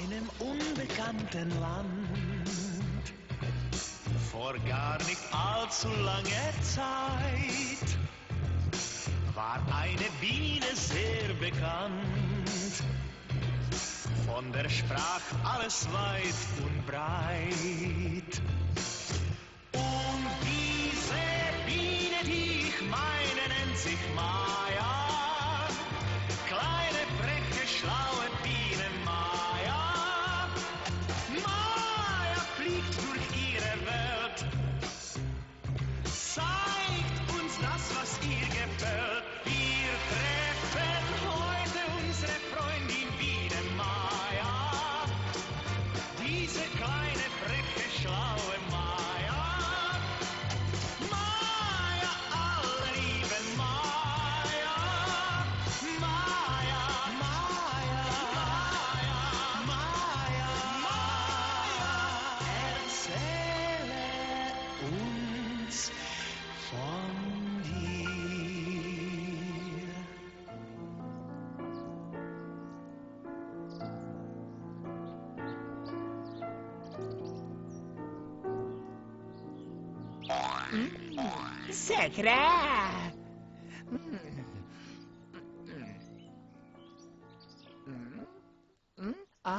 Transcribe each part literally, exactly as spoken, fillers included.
Einem unbekannten Land. Vor gar nicht allzu langer Zeit war eine Biene sehr bekannt. Von der sprach alles weit und breit. Und diese Biene, die ich meine, nennt sich Maya. Kleine, freche, schlaue Biene Maya. Maya fliegt durch ihre Welt, zeigt uns das, was ihr gefällt. Wir treffen heute unsere Freundin wieder, Maya. Diese kleine, freche, schlaue Maya. Maya, alle lieben Maya. Maya, Maya, Maya, Maya, Maya. Erzähle uns von dir. سەكرە! ئا،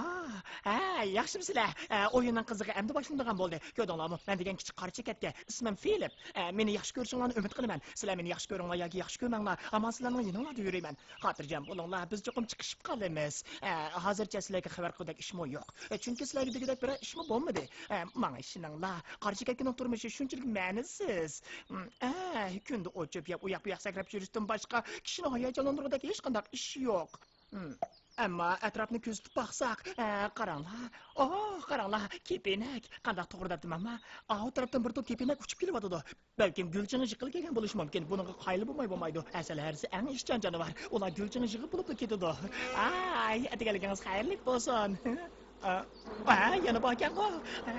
ھە، ياخشىمۇسىلەر؟ ئە، ئويۇننىڭ قىزىقى ئەمدى باشلىنىدىغان بولدى. كۆردۈڭلارمۇ؟ مەن دېگەن كىچىك قارا چېكەتكە. ئىسمىم فىلىپ. ئە، مېنى ياخشى كۆرۈشۈڭلارنى ئۈمىد قىلىمەن. سىلەر مېنى ياخشى كۆرۈڭلار ياكى ياخشى كۆرمەڭلار، ھامان سىلەرنىڭ يېنىڭلاردا يۈرىمەن. خاتىرجەم بولۇڭلار، بىز چوقۇم چىقىشىپ قالىمىز. ئە، ھازىرچە سىلەرگە خەۋەر قىلغۇدەك ئىشمۇ يوق. ئە، چۈنكى سىلەرگە دېگۈدەك بىرەر ئىشمۇ بولمىدى. ئە، ماڭا ئىشىنىڭلار، قارا چېكەتكىنىڭ تۇرمۇشى شۇنچىلىك مەنىسىز. ئە، كۈندە ئوت چۆپ يەپ، ئۇياق بۇياق سەكرەپ يۈرۈشتىن باشقا كىشىنى ھاياجانلاندۇرغۇدەك ھېچقانداق ئىش يوق. ئەمما ئەتراپنى كۆزىتىپ باقساق، ئە، قاراڭلار. ئوھ، قاراڭلار، كېپىنەك. قانداق توغرا دەپتىمەنما؟ ئاۋۇ تەرەپتىن بىر توپ كېپىنەك ئۇچۇپ كېلىۋاتىدۇ. بەلكىم گۈلچىڭى يىقىلىپ كەلگەن بولۇشى مۇمكىن. بۇنىڭغا قايىل بولماي بولمايدۇ. ھەسەل ھەرىسى ئەڭ ئىشچان جانىۋار. ئۇلار گۈلچىڭى يىغىپ بولۇپلا كېتىدۇ. ئاي، ئەتىگەنلىكىڭىز خەيرلىك بولسۇن. ئا، ئا، يەنە باركەنغۇ. ئا،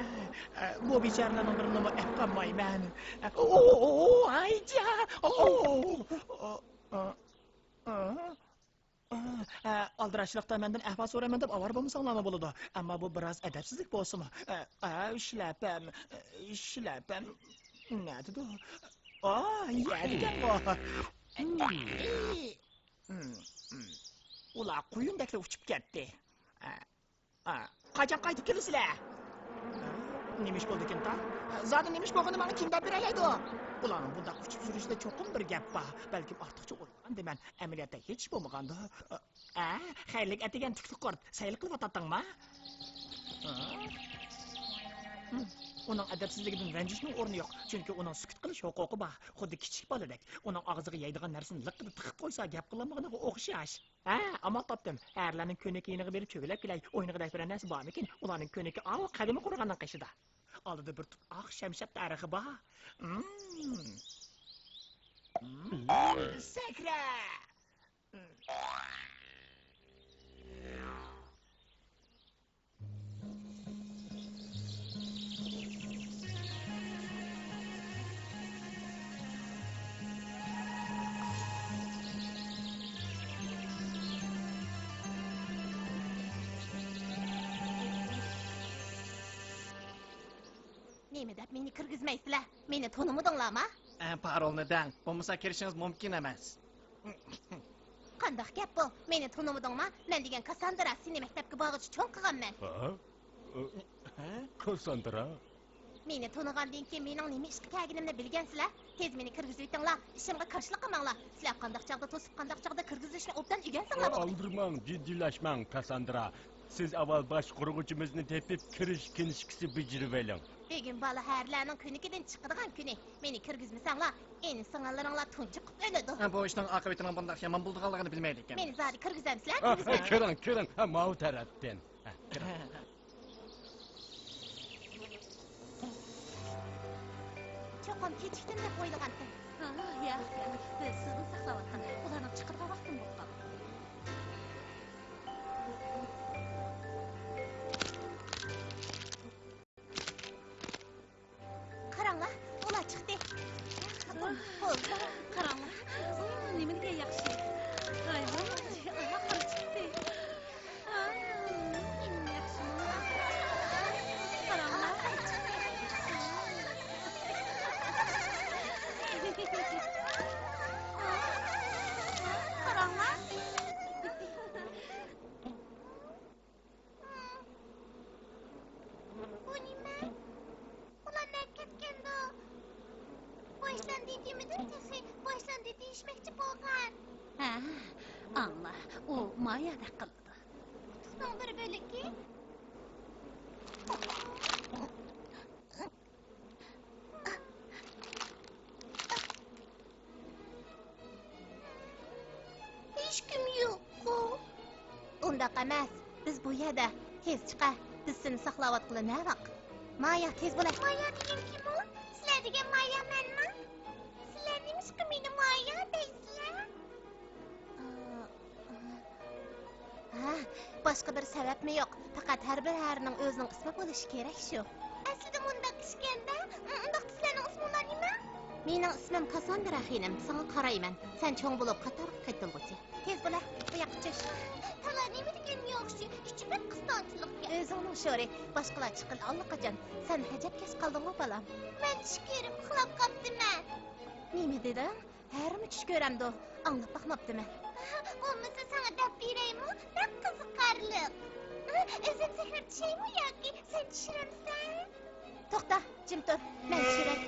ئا، بۇ بىچارىلەرنىڭ بىرىنىمۇ ئەپ قالمايمەن. ئا، ئو، ئو، ئو، ئايجا. ئو، ئو، ئو، ئا، ئا. ئا، ئالدىراشلىقتا مەندىن ئەھۋال سورايمەن دەپ ئاۋارە بولمىساڭلارمۇ بولىدۇ. ئەمما بۇ بىراز ئەدەپسىزلىك بولسىمۇ. ئا، ئا، شلەپەم، شلەپەم. نەدىدۇ؟ ئا، يەردىكەنغۇ. ئۇلار قۇيۇندەكلا ئۇچۇپ كەتتى. ئا، قاچان قايتىپ كېلىسىلەر؟ نېمە ئىش بولدىكىن تا؟ زادى نېمە ئىش بولغىنىنى ماڭا كىم دەپ بېرەلەيدۇ؟ ئۇلارنىڭ بۇنداق ئۇچۇپ يۈرۈشىدە چوقۇم بىر گەپ بار. بەلكىم ئارتۇقچە ئويلىغاندىمەن. ئەمەلىيەتتە ھېچ ئىش بولمىغاندۇ. ئە، خەيرلىك ئەتىگەن تۈكلۈك قۇرت. سەيلە قىلىۋاتاتتىڭما؟ ئۇنىڭ ئەدەپسىزلىكىدىن رەنجىشنىڭ ئورنى يوق. چۈنكى ئۇنىڭ سۈكۈت قىلىش ھوقۇقى بار. خۇددى كىچىك بالىدەك. ئۇنىڭ ئاغزىغا يەيدىغان نەرسىنى لىققىدە تىقىپ قويسا گەپ قىلالمىغىنىغا ئوخشاش. ھە، ئامال تاپتىم. ھەرىلەرنىڭ كۆنىكى يېنىغا بېرىپ چۆگىلەپ كېلەي. ئوينىغۇدەك بىرەر نەرسە بارمىكىن؟ ئۇلارنىڭ كۆنىكى ئاۋۇ قەدىمىي قورغاننىڭ قېشىدا. ئالدىدا بىر تۇپ ئاق شەمشەر تارىخى بار. مم. مم. سەكرە! نېمە دەپ مېنى كىرگۈزمەيسىلەر؟ مېنى تونۇمىدىڭلارما؟ ئە، پارولنى دەڭ، بولمىسا كىرىشىڭىز مۇمكىن ئەمەس. قانداق گەپ بۇ؟ مېنى تونۇمىدىڭما؟ مەن دېگەن كاسساندرا، سېنى مەكتەپكە بارغۇچە چوڭ قىلغان مەن. ھە؟ ھە؟ كاسساندرا؟ مېنى تونۇغاندىن كېيىن مېنىڭ نېمە ئىشقا كەلگىنىمنى بىلگەنسىلەر. تېز مېنى كىرگۈزۈۋېتىڭلار، ئىشىمغا كارشىلىق قىلماڭلار. سىلەر قانداق چاغدا توسۇپ، قانداق چاغدا كىرگۈزۈشنى ئوبدان ئۆگەنسەڭلار بولىدۇ. ئالدىرىماڭ، جىددىيلەشمەڭ، كاسساندرا. سىز ئاۋۋال باشقۇرغۇچىمىزنى تېپىپ، كىرىش كىنىشكىسى بېجىرىۋېلىڭ. بۈگۈن بالا ھەرىلەرنىڭ كۆنىكىدىن چىقىدىغان كۈنى. مېنى كىرگۈزمىسەڭلار، ئىنى-سىڭىللىرىڭلار تۇنجۇقۇپ ئۆلىدۇ. ھە، بۇ ئىشنىڭ ئاقىۋىتىنىڭ بۇنداق يامان بولىدىغانلىقىنى بىلمەيدىكەن. مېنى زادى كىرگۈزەمسىلەر؟ ھە، ھە، كىرگۈزمەڭ. كىرىڭ، كىرىڭ. ھە، ماۋۇ تەرەپتىن. ھە، كىرىڭ. چوقۇم كېچىكتىم دەپ ئويلىغانتىم. ھا، ياق، ياق. بىز سىزنى ساقلاۋاتقان. ئۇلارنىڭ چىقىدىغان ۋاقتىمۇ بولۇپ قالدى. قاراڭلار، ئۇلار چىقتى. قاراڭلار. ئۇ، نېمە دېگەن ياخشى. ھاي، ھاي، ئاخىرى چىقتى. ئا، نېمە ياخشى. باشلاندى دېمىدىم تېخى، باشلاندى دېيىشمەكچى بولغان. ھە، ئاڭلا، ئۇ مايادەك قىلىدۇ. قۇتۇقنىڭ بىر بۆلىكى. ھېچكىم يوققۇ. ئۇنداق ئەمەس، بىز بۇ يەردە. تېز چىقە، بىز سېنى ساقلاۋاتقىلى نەۋاق. مايا، تېز بولە. مايا دېگەن كىم ئۇ؟ سىلەر دېگەن مايا مەنمۇ؟ سىلەر نېمىشقا مېنى مايا دەيسىلەر؟ ھە، باشقا بىر سەۋەبمۇ يوق. پەقەت ھەر بىر ھەررىنىڭ ئۆزىنىڭ ئىسمى بولۇشى كېرەك شۇ. ئەسلىدە مۇنداق ئىكەندە، ئۇنداقتا سىلەرنىڭ ئىسمىڭلار نېمە؟ مېنىڭ ئىسمىم كاسساندرا خېنىم، ساڭا قارايمەن. سەن چوڭ بولۇپ قاتارغا قېتىلغۇچى. تېز بولە، بۇ ياققا چۈش. تالا نېمە دېگەن ياخشى، ئىچى بەك قىستاڭچىلىقكەن. ئۆزۈڭنىڭ شورى، باشقىلار چىققىلى ئاللىقاچان. سەن ئەجەب كەچ قالدىڭغۇ، بالام. مەن چۈش كىرىپ ئۇخلاپ قاپتىمەن. نېمە دېدىڭ؟ ھەررىمۇ چۈش كۆرەمدۇ؟ ئاڭلاپ باقماپتىمەن. بولمىسا ساڭا دەپ بېرەيمۇ؟ بەك قىزىقارلىق. ئۆزۈم سەھەر چۈشەيمۇ ياكى سەن چۈشۈرەمسەن؟ توختا، جىم تۇر، مەن چۈشۈرەي.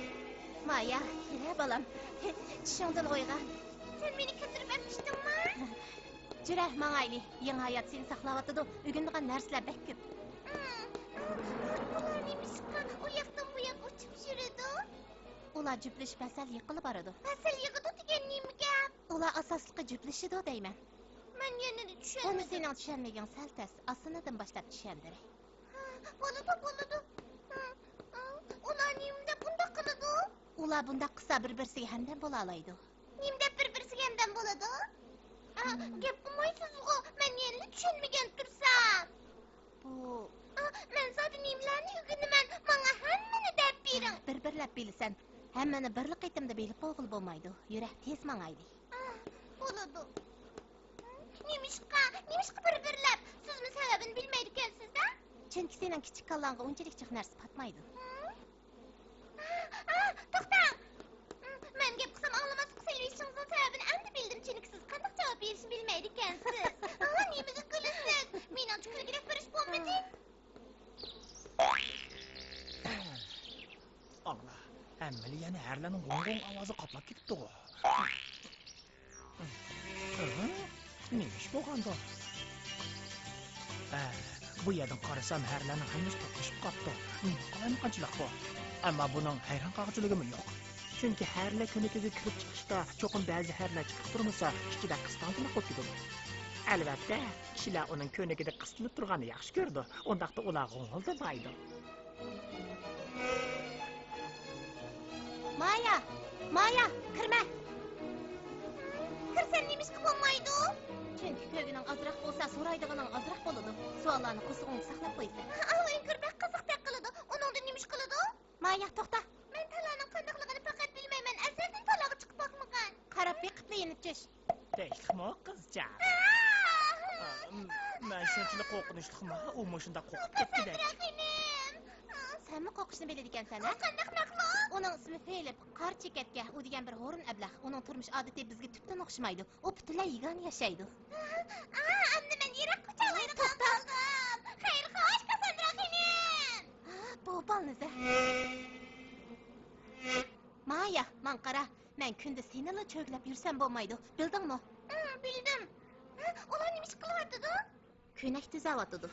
مايا، يۈرە بالام. چۈشۈڭدىن ئويغان. سەن مېنى كۆتۈرۈپ ئەپ چۈشتۈڭمۇ؟ جۈرە، ماڭايلى. يېڭى ھايات سېنى ساقلاۋاتىدۇ. ئۆگىنىدىغان نەرسىلەر بەك كۆپ. بۇلار نېمىشقا ئۇ ياقتىن بۇ ياققا ئۇچۇپ يۈرىدۇ؟ ئۇلار جۈپلىشىپ ھەسەل يىغقىلى بارىدۇ. ھەسەل يىغىدۇ دېگەن نېمە گەپ؟ ئۇلار ئاساسلىقى جۈپلىشىدۇ دەيمەن. مەن يەنە بۇنى چۈشەنمىدىم. سېنىڭ چۈشەنمىگىڭ سەل تەس. ئاسانىدىن باشلاپ چۈشەندۈرەي. ھا، بولىدۇ، بولىدۇ. ھا، ھا، ئۇلار نېمە دەپ بۇنداق قىلىدۇ؟ ئۇلار بۇنداق قىلسا بىر-بىرسىگە ھەمدەم بولالايدۇ. نېمە دەپ بىر-بىرسىگە ھەمدەم بولىدۇ؟ ھا، گەپ قىلمايسىزغۇ، مەن يەنىلا چۈشەنمىگەن تۇرسام. بۇ ئا، مەن زادى نېمىلەرنى ئۆگىنىمەن؟ ماڭا ھەممىنى دەپ بېرىڭ. بىر-بىرلەپ بىلىسەن. ھەممىنى بىرلا قېتىمدا بىلىپ بولغىلى بولمايدۇ. يۈرە، تېز ماڭايلى. ئا، بولىدۇ. نېمىشقا؟ نېمىشقا بىر-بىرلەپ؟ سىزمۇ سەۋەبىنى بىلمەيدىكەنسىز-دە؟ چۈنكى سېنىڭ كىچىك كاللاڭغا ئۇنچىلىك جىق نەرسە پاتمايدۇ. ھا؟ ئا، ئا، توختاڭ! مەن گەپ قىلسام ئاڭلىماسلىققا سېلىۋېلىشىڭىزنىڭ سەۋەبىنى ئەمدى بىلدىم، چۈنكى سىز قانداق جاۋاب بېرىشنى بىلمەيدىكەنسىز. ئا، نېمىگە كۈلىسىز؟ مېنىڭچە كۈلگۈدەك بىر ئىش بولمىدى. ئاڭلا، ھەممىلا يەنە ھەرلەرنىڭ غوڭ-غوڭ ئاۋازى قاپلاپ كېتىپتىغۇ. ئىھى، نېمە ئىش بولغاندۇ؟ ھە، بۇ يەردىن قارىسام، ھەرلەرنىڭ ھەممىسى توپلىشىپ قاپتۇ. نېمە قىلايمىقانچىلىق بۇ؟ ئەمما بۇنىڭ ھەيران قالغۇچىلىكىمۇ يوق. چۈنكى ھەرلەر كۆنىكىگە كىرىپ چىقىشتا چوقۇم بەزى ھەرلەر چىقىپ تۇرمىسا، ئىچىدە قىستاڭچىلىق بولۇپ كېتىدۇ. ئەلۋەتتە، كىشىلەر ئۇنىڭ كۆنىكىدە قىستىلىپ تۇرغاننى ياخشى كۆرىدۇ. ئۇنداقتا ئۇلار غوڭغۇلدىمايدۇ. مايا! مايا! كىرمە! كىرسەم نېمىشقا بولمايدۇ؟ چۈنكى كۆرگىنىڭ ئازراق بولسا، سورايدىغىنىڭ ئازراق بولىدۇ. سوئاللارنى قورسىقىڭدا ساقلاپ قويىسەن. ئاۋۇ ئۆڭكۈر بەك قىزىقتەك قىلىدۇ. ئۇنىڭدىن نېمە ئىش قىلىدۇ؟ مايا، توختا! مەن تالاغا قانداقلىقىنى پەقەت بىلمەيمەن. ئەزەلدىن تالاغا چىقىپ باقمىغان. قاراپ بېقىپلا يېنىپ چۈش. تىنچلىقمۇ، قىزچاق؟ ئا، مەن شۇنچىلىك قورقۇنچلۇقمۇ؟ ئۇ مۇشۇنداق قورقۇپ كەتكۈدەك. كاسساندرا خېنىم! سەنمۇ قورقۇشنى بىلىدىكەنسەن، ھە؟ قانداق مەخلۇق؟ ئۇنىڭ ئىسمى فىلىپ، قارا چېكەتكە. ئۇ دېگەن بىر ھورۇن ئەبلەخ. ئۇنىڭ تۇرمۇش ئادىتى بىزگە تۈپتىن ئوخشىمايدۇ. ئۇ پۈتۈنلەي يېگانە ياشايدۇ. ئا، ئەمدى مەن يىراققا ئۇچالمايدىغان قالدىم. خەير خوش، كاسساندرا خېنىم! ھا، بۇ بالنىزە. مايا، ماڭا قارا. مەن كۈندە سېنىلا چۆگىلەپ يۈرسەم بولمايدۇ، بىلدىڭمۇ؟ ھە، بىلدىم. ھە، ئۇلار نېمە ئىش قىلىۋاتىدۇ؟ كۆنەك تۈزەۋاتىدۇ.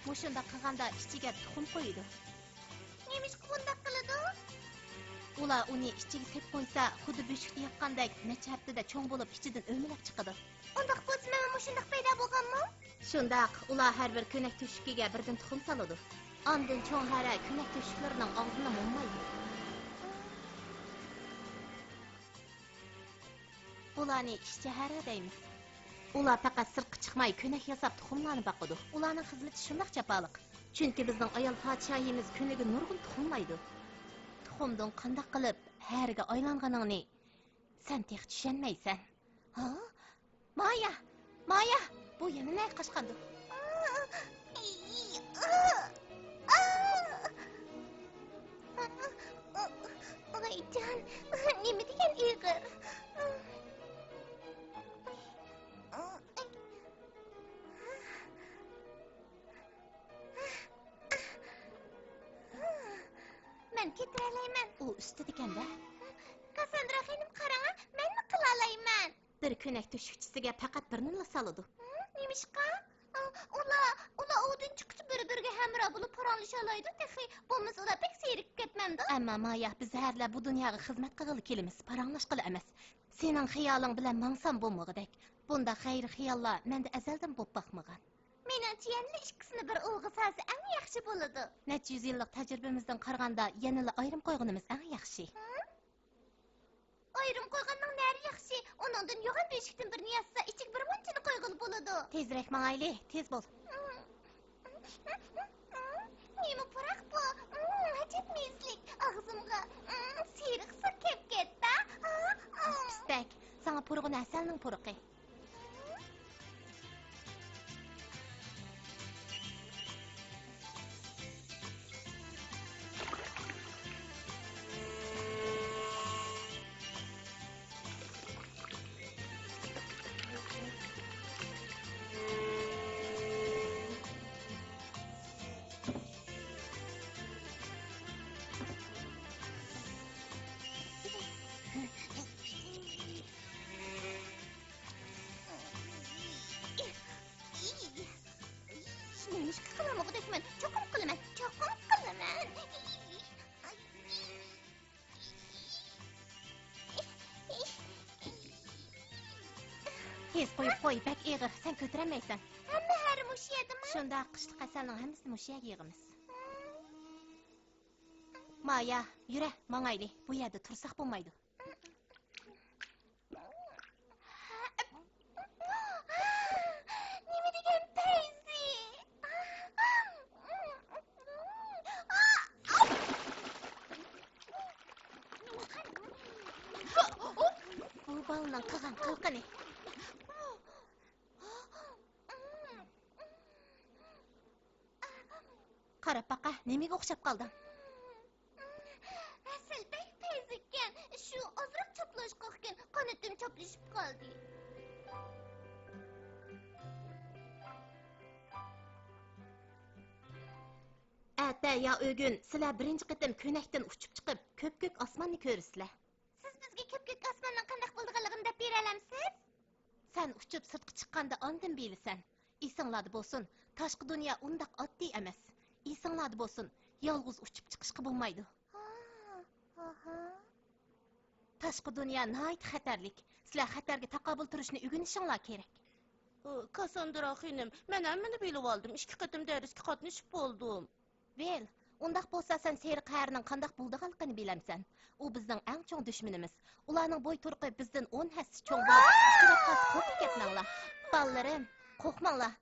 مۇشۇنداق قىلغاندا ئىچىگە تۇخۇم قويىدۇ. نېمىشقا بۇنداق قىلىدۇ؟ ئۇلار ئۇنى ئىچىگە سېلىپ قويسا، خۇددى بۆشۈكتە ياتقاندەك نەچچە ھەپتىدە چوڭ بولۇپ، ئىچىدىن ئۆمىلەپ چىقىدۇ. ئۇنداق بولسا مەنمۇ مۇشۇنداق پەيدا بولغانمۇ؟ شۇنداق، ئۇلار ھەر بىر كۆنەك تۆشۈكىگە بىردىن تۇخۇم سالىدۇ. ئاندىن چوڭ ھەرە كۆنەك تۆشۈكلىرىنىڭ ئاغزىنى مۇملايدۇ. بۇلارنى ئىشچى ھەرە دەيمىز. ئۇلار پەقەت سىرتقا چىقماي كۆنەك ياساپ تۇخۇملارنى باقىدۇ. ئۇلارنىڭ خىزمىتى شۇنداق جاپالىق. چۈنكى بىزنىڭ ئايال پادىشاھىمىز كۈنىگە نۇرغۇن تۇخۇملايدۇ. تۇخۇمدىن قانداق قىلىپ ھەرىگە ئايلانغىنىڭنى سەن تېخى چۈشەنمەيسەن. ھا؟ مايا! مايا! بۇ يەنە نەگە قاچقاندۇ؟ ۋايجان، نېمە دېگەن ئېغىر. كۆتۈرەلەيمەن. ئۇ ئۈستىدىكەن-دە. كاسساندرا خېنىم، قاراڭا، مەنمۇ قىلالايمەن. بىر كۆنەك تۆشۈكچىسىگە پەقەت بىرنىلا سالىدۇ. ھە؟ نېمىشقا؟ ئا، ئۇلار، ئۇلار ئۇدىن چىققۇچە بىر-بىرىگە ھەمراھ بولۇپ پاراڭلىشالايدۇ تېخى. بولمىسا ئۇلار بەك زېرىكىپ كەتمەمدۇ؟ ئەمما مايا، بىز ھەرلەر بۇ دۇنياغا خىزمەت قىلغىلى كېلىمىز، پاراڭلاشقىلى ئەمەس. سېنىڭ خىيالىڭ بىلەن ماڭسام بولمىغۇدەك. بۇنداق غەيرىي خىياللار مەندە ئەزەلدىن بولۇپ باقمىغان. مېنىڭچە يەنىلا ئىككىسىنى بىر ئۇلغا سالسا ئەڭ ياخشى بولىدۇ. نەچچە يۈز يىللىق تەجرىبىمىزدىن قارىغاندا يەنىلا ئايرىم قويغىنىمىز ئەڭ ياخشى. ھە؟ ئايرىم قويغاننىڭ نەرى ياخشى؟ ئۇنىڭدىن يوغان بۆشۈكتىن بىرنى ياسىسا ئىچىگە بىر مۇنچىنى قويغىلى بولىدۇ. تېزرەك ماڭايلى، تېز بول. نېمە پۇراق بۇ؟ ئەجەب مېزىلىك. ئاغزىمغا سېرىق سۇ كەپ كەتتى. پىستەك، ساڭا پۇرىغىنى ھەسەلنىڭ پۇرىقى. نېمىشقا قىلالمىغۇدەكمەن؟ چوقۇم قىلىمەن، چوقۇم قىلىمەن. تېز قويۇپ قوي، بەك ئېغىر، سەن كۆتۈرەلمەيسەن. ھەممە ھەرە مۇشۇ يەردىمۇ؟ شۇنداق، قىشلىق ھەسەلنىڭ ھەممىسىنى مۇشۇ يەرگە يىغىمىز. مايا، يۈرە، ماڭايلى، بۇ يەردە تۇرساق بولمايدۇ. نېمە دېگەن پەيزى؟ بۇ بالىنىڭ قىلغان قىلىقىنى. قاراپ باقە، نېمىگە ئوخشاپ قالدىڭ؟ ھەسەل بەك پەيزى ئىكەن، شۇ ئازراق چاپلاشقاقكەن، قانىتىم چاپلىشىپ قالدى. ئەتە يا ئۆگۈن سىلەر بىرىنچى قېتىم كۆنەكتىن ئۇچۇپ چىقىپ، كۆپكۆك ئاسماننى كۆرىسىلەر. سىز بىزگە كۆپكۆك ئاسماننىڭ قانداق بولىدىغانلىقىنى دەپ بېرەلەمسىز؟ سەن ئۇچۇپ سىرتقا چىققاندا ئاندىن بىلىسەن. ئېسىڭلاردا بولسۇن، تاشقى دۇنيا ئۇنداق ئاددىي ئەمەس. ئېسىڭلاردا بولسۇن، يالغۇز ئۇچۇپ چىقىشقا بولمايدۇ. ھا، ئاھا. تاشقى دۇنيا ناھايىتى خەتەرلىك. سىلەر خەتەرگە تاقابىل تۇرۇشنى ئۆگىنىشىڭلار كېرەك. ئۇ، كاسساندرا خېنىم، مەن ھەممىنى بىلىۋالدىم. ئىككى قېتىم دەرسكە قاتنىشىپ بولدۇم. ۋىل، ئۇنداق بولسا سەن سېرىق ھەرىنىڭ قانداق بولىدىغانلىقىنى بىلەمسەن؟ ئۇ بىزنىڭ ئەڭ چوڭ دۈشمىنىمىز. ئۇلارنىڭ بوي تۇرقى بىزدىن ئون ھەسسە چوڭ بولۇپ، ئۇچراپ قالسا قورقۇپ كەتمەڭلار. بالىلىرىم، قورقماڭلار.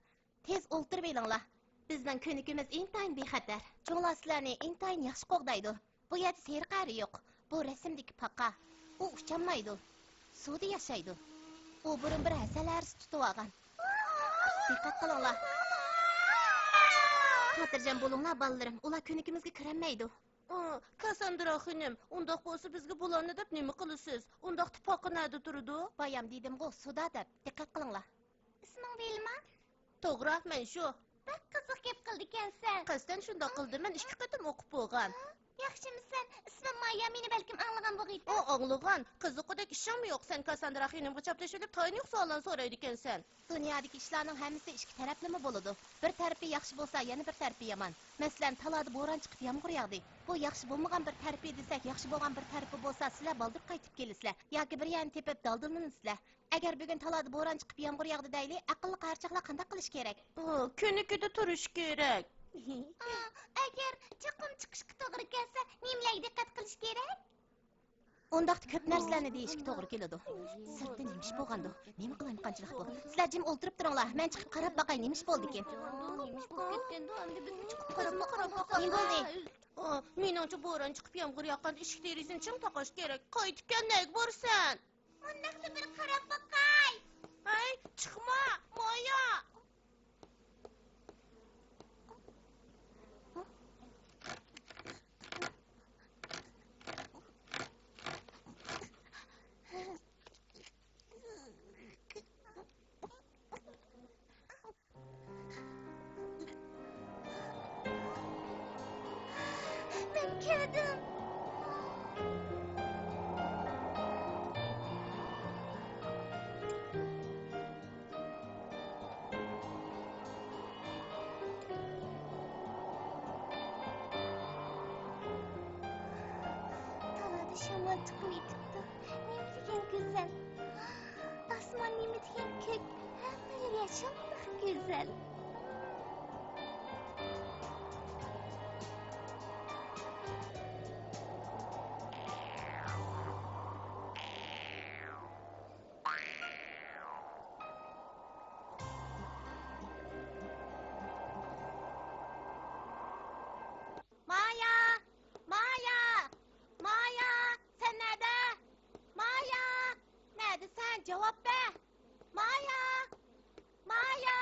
تېز ئولتۇرۇۋېلىڭلار. بىزنىڭ كۆنىكىمىز ئىنتايىن بىخەتەر. چوڭلار سىلەرنى ئىنتايىن ياخشى قوغدايدۇ. بۇ يەردە سېرىق ھەرە يوق. بۇ رەسىمدىكى پاقا. ئۇ ئۇچالمايدۇ. سۇدا ياشايدۇ. ئۇ بۇرۇن بىر ھەسەل ھەرىسى تۇتۇۋالغان. دىققەت قىلىڭلار. خاتىرجەم بولۇڭلار، بالىلىرىم. ئۇلار كۆنىكىمىزگە كىرەلمەيدۇ. ئا، كاسساندرا خېنىم، ئۇنداق بولسا بىزگە بۇلارنى دەپ نېمە قىلىسىز؟ ئۇنداقتا پاقا نەدە تۇرىدۇ؟ بايام دېدىمغۇ، سۇدا دەپ. دىققەت قىلىڭلار. ئىسمىڭ ۋىلما؟ توغرا، مەن شۇ. بەك قىزىق گەپ قىلىدىكەنسەن. قەستەن شۇنداق قىلدىم، مەن ئىككى قېتىم ئوقۇپ بولغان. ھا؟ ياخشىمۇ سەن؟ ئىسمىم مايا، مېنى بەلكىم ئاڭلىغان بولغىيتتىڭ. ئۇ ئاڭلىغان. قىزىققۇدەك ئىشىڭمۇ يوق، سەن كاسساندرا خېنىمغا چاپلىشىۋېلىپ تايىنى يوق سوئاللارنى سورايدىكەنسەن. دۇنيادىكى ئىشلارنىڭ ھەممىسى ئىككى تەرەپلىمە بولىدۇ. بىر تەرىپى ياخشى بولسا، يەنە بىر تەرىپى يامان. مەسىلەن، تالادا بوران چىقىپ يامغۇر ياغدى. بۇ ياخشى بولمىغان بىر تەرىپى دېسەك، ياخشى بولغان بىر تەرىپى بولسا، سىلەر بالدۇر قايتىپ كېلىسىلەر ياكى بىر يەرنى تېپىپ دالدىلىنىسىلەر. ئەگەر بۈگۈن تالادا بوران چىقىپ يامغۇر ياغدى دەيلى، ئەقىللىق ھەرچاقلار قانداق قىلىش كېرەك؟ ئا، كۆنىكىدە تۇرۇش كېرەك. ئا، ئەگەر چوقۇم چىقىشقا توغرا كەلسە، نېمىلەرگە دىققەت قىلىش كېرەك؟ ئۇنداقتا كۆپ نەرسىلەرنى دېيىشكە توغرا كېلىدۇ. سىرتتا نېمە ئىش بولغاندۇ؟ نېمە قىلايمىقانچىلىق بۇ؟ سىلەر جىم ئولتۇرۇپ تۇرۇڭلار، مەن چىقىپ قاراپ باقاي، نېمە ئىش بولدىكىن؟ نېمە بولدى؟ ئا، مېنىڭچە بوران چىقىپ يامغۇر ياغقاندا ئىشىك دېرىزىنى چىڭ تاقاش كېرەك. قايتىپكەن نەگە بارىسەن؟ مۇنداقلا بىر قاراپ باقاي. ھەي، چىقما، مايا! مەن كىردىم. شامال چىقىۋېتىپتۇ. نېمە دېگەن گۈزەل. ئاسمان نېمە دېگەن كۆك. ھەممە يەر شۇنداق گۈزەل. مايا! مايا! مايا! سەن نەدە؟ مايا! نەدىسەن؟ جاۋاب بەر! مايا! مايا!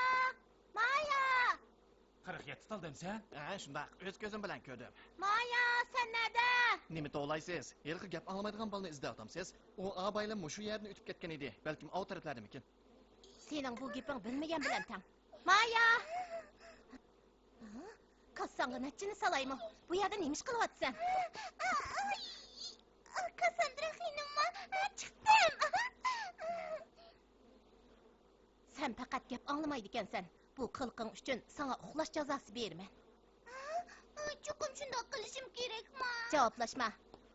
مايا! قىرىق يەتتە تال دەمسەن؟ ھە، شۇنداق. ئۆز كۆزۈم بىلەن كۆردۈم. مايا، سەن نەدە؟ نېمە توۋلايسىز؟ ھېلىقى گەپ ئاڭلايدىغان بالىنى ئىزدەۋاتامسىز؟ ئۇ ئابايلا مۇشۇ يەردىن ئۆتۈپ كەتكەن ئىدى. بەلكىم ئاۋۇ تەرەپلەردىمىكىن؟ سېنىڭ بۇ گېپىڭ بىلمىگەن بىلەن تەڭ. مايا! كاسساڭغا نەچچىنى سالايمۇ؟ بۇ يەردە نېمە ئىش قىلىۋاتىسەن؟ كاسساندرا خېنىممۇ؟ چىقتىم. سەن پەقەت گەپ ئاڭلىمايدىكەنسەن. بۇ قىلىقىڭ ئۈچۈن ساڭا ئۇخلاش جازاسى بېرىمەن. چوقۇم شۇنداق قىلىشىم كېرەكما؟ جاۋابلاشما.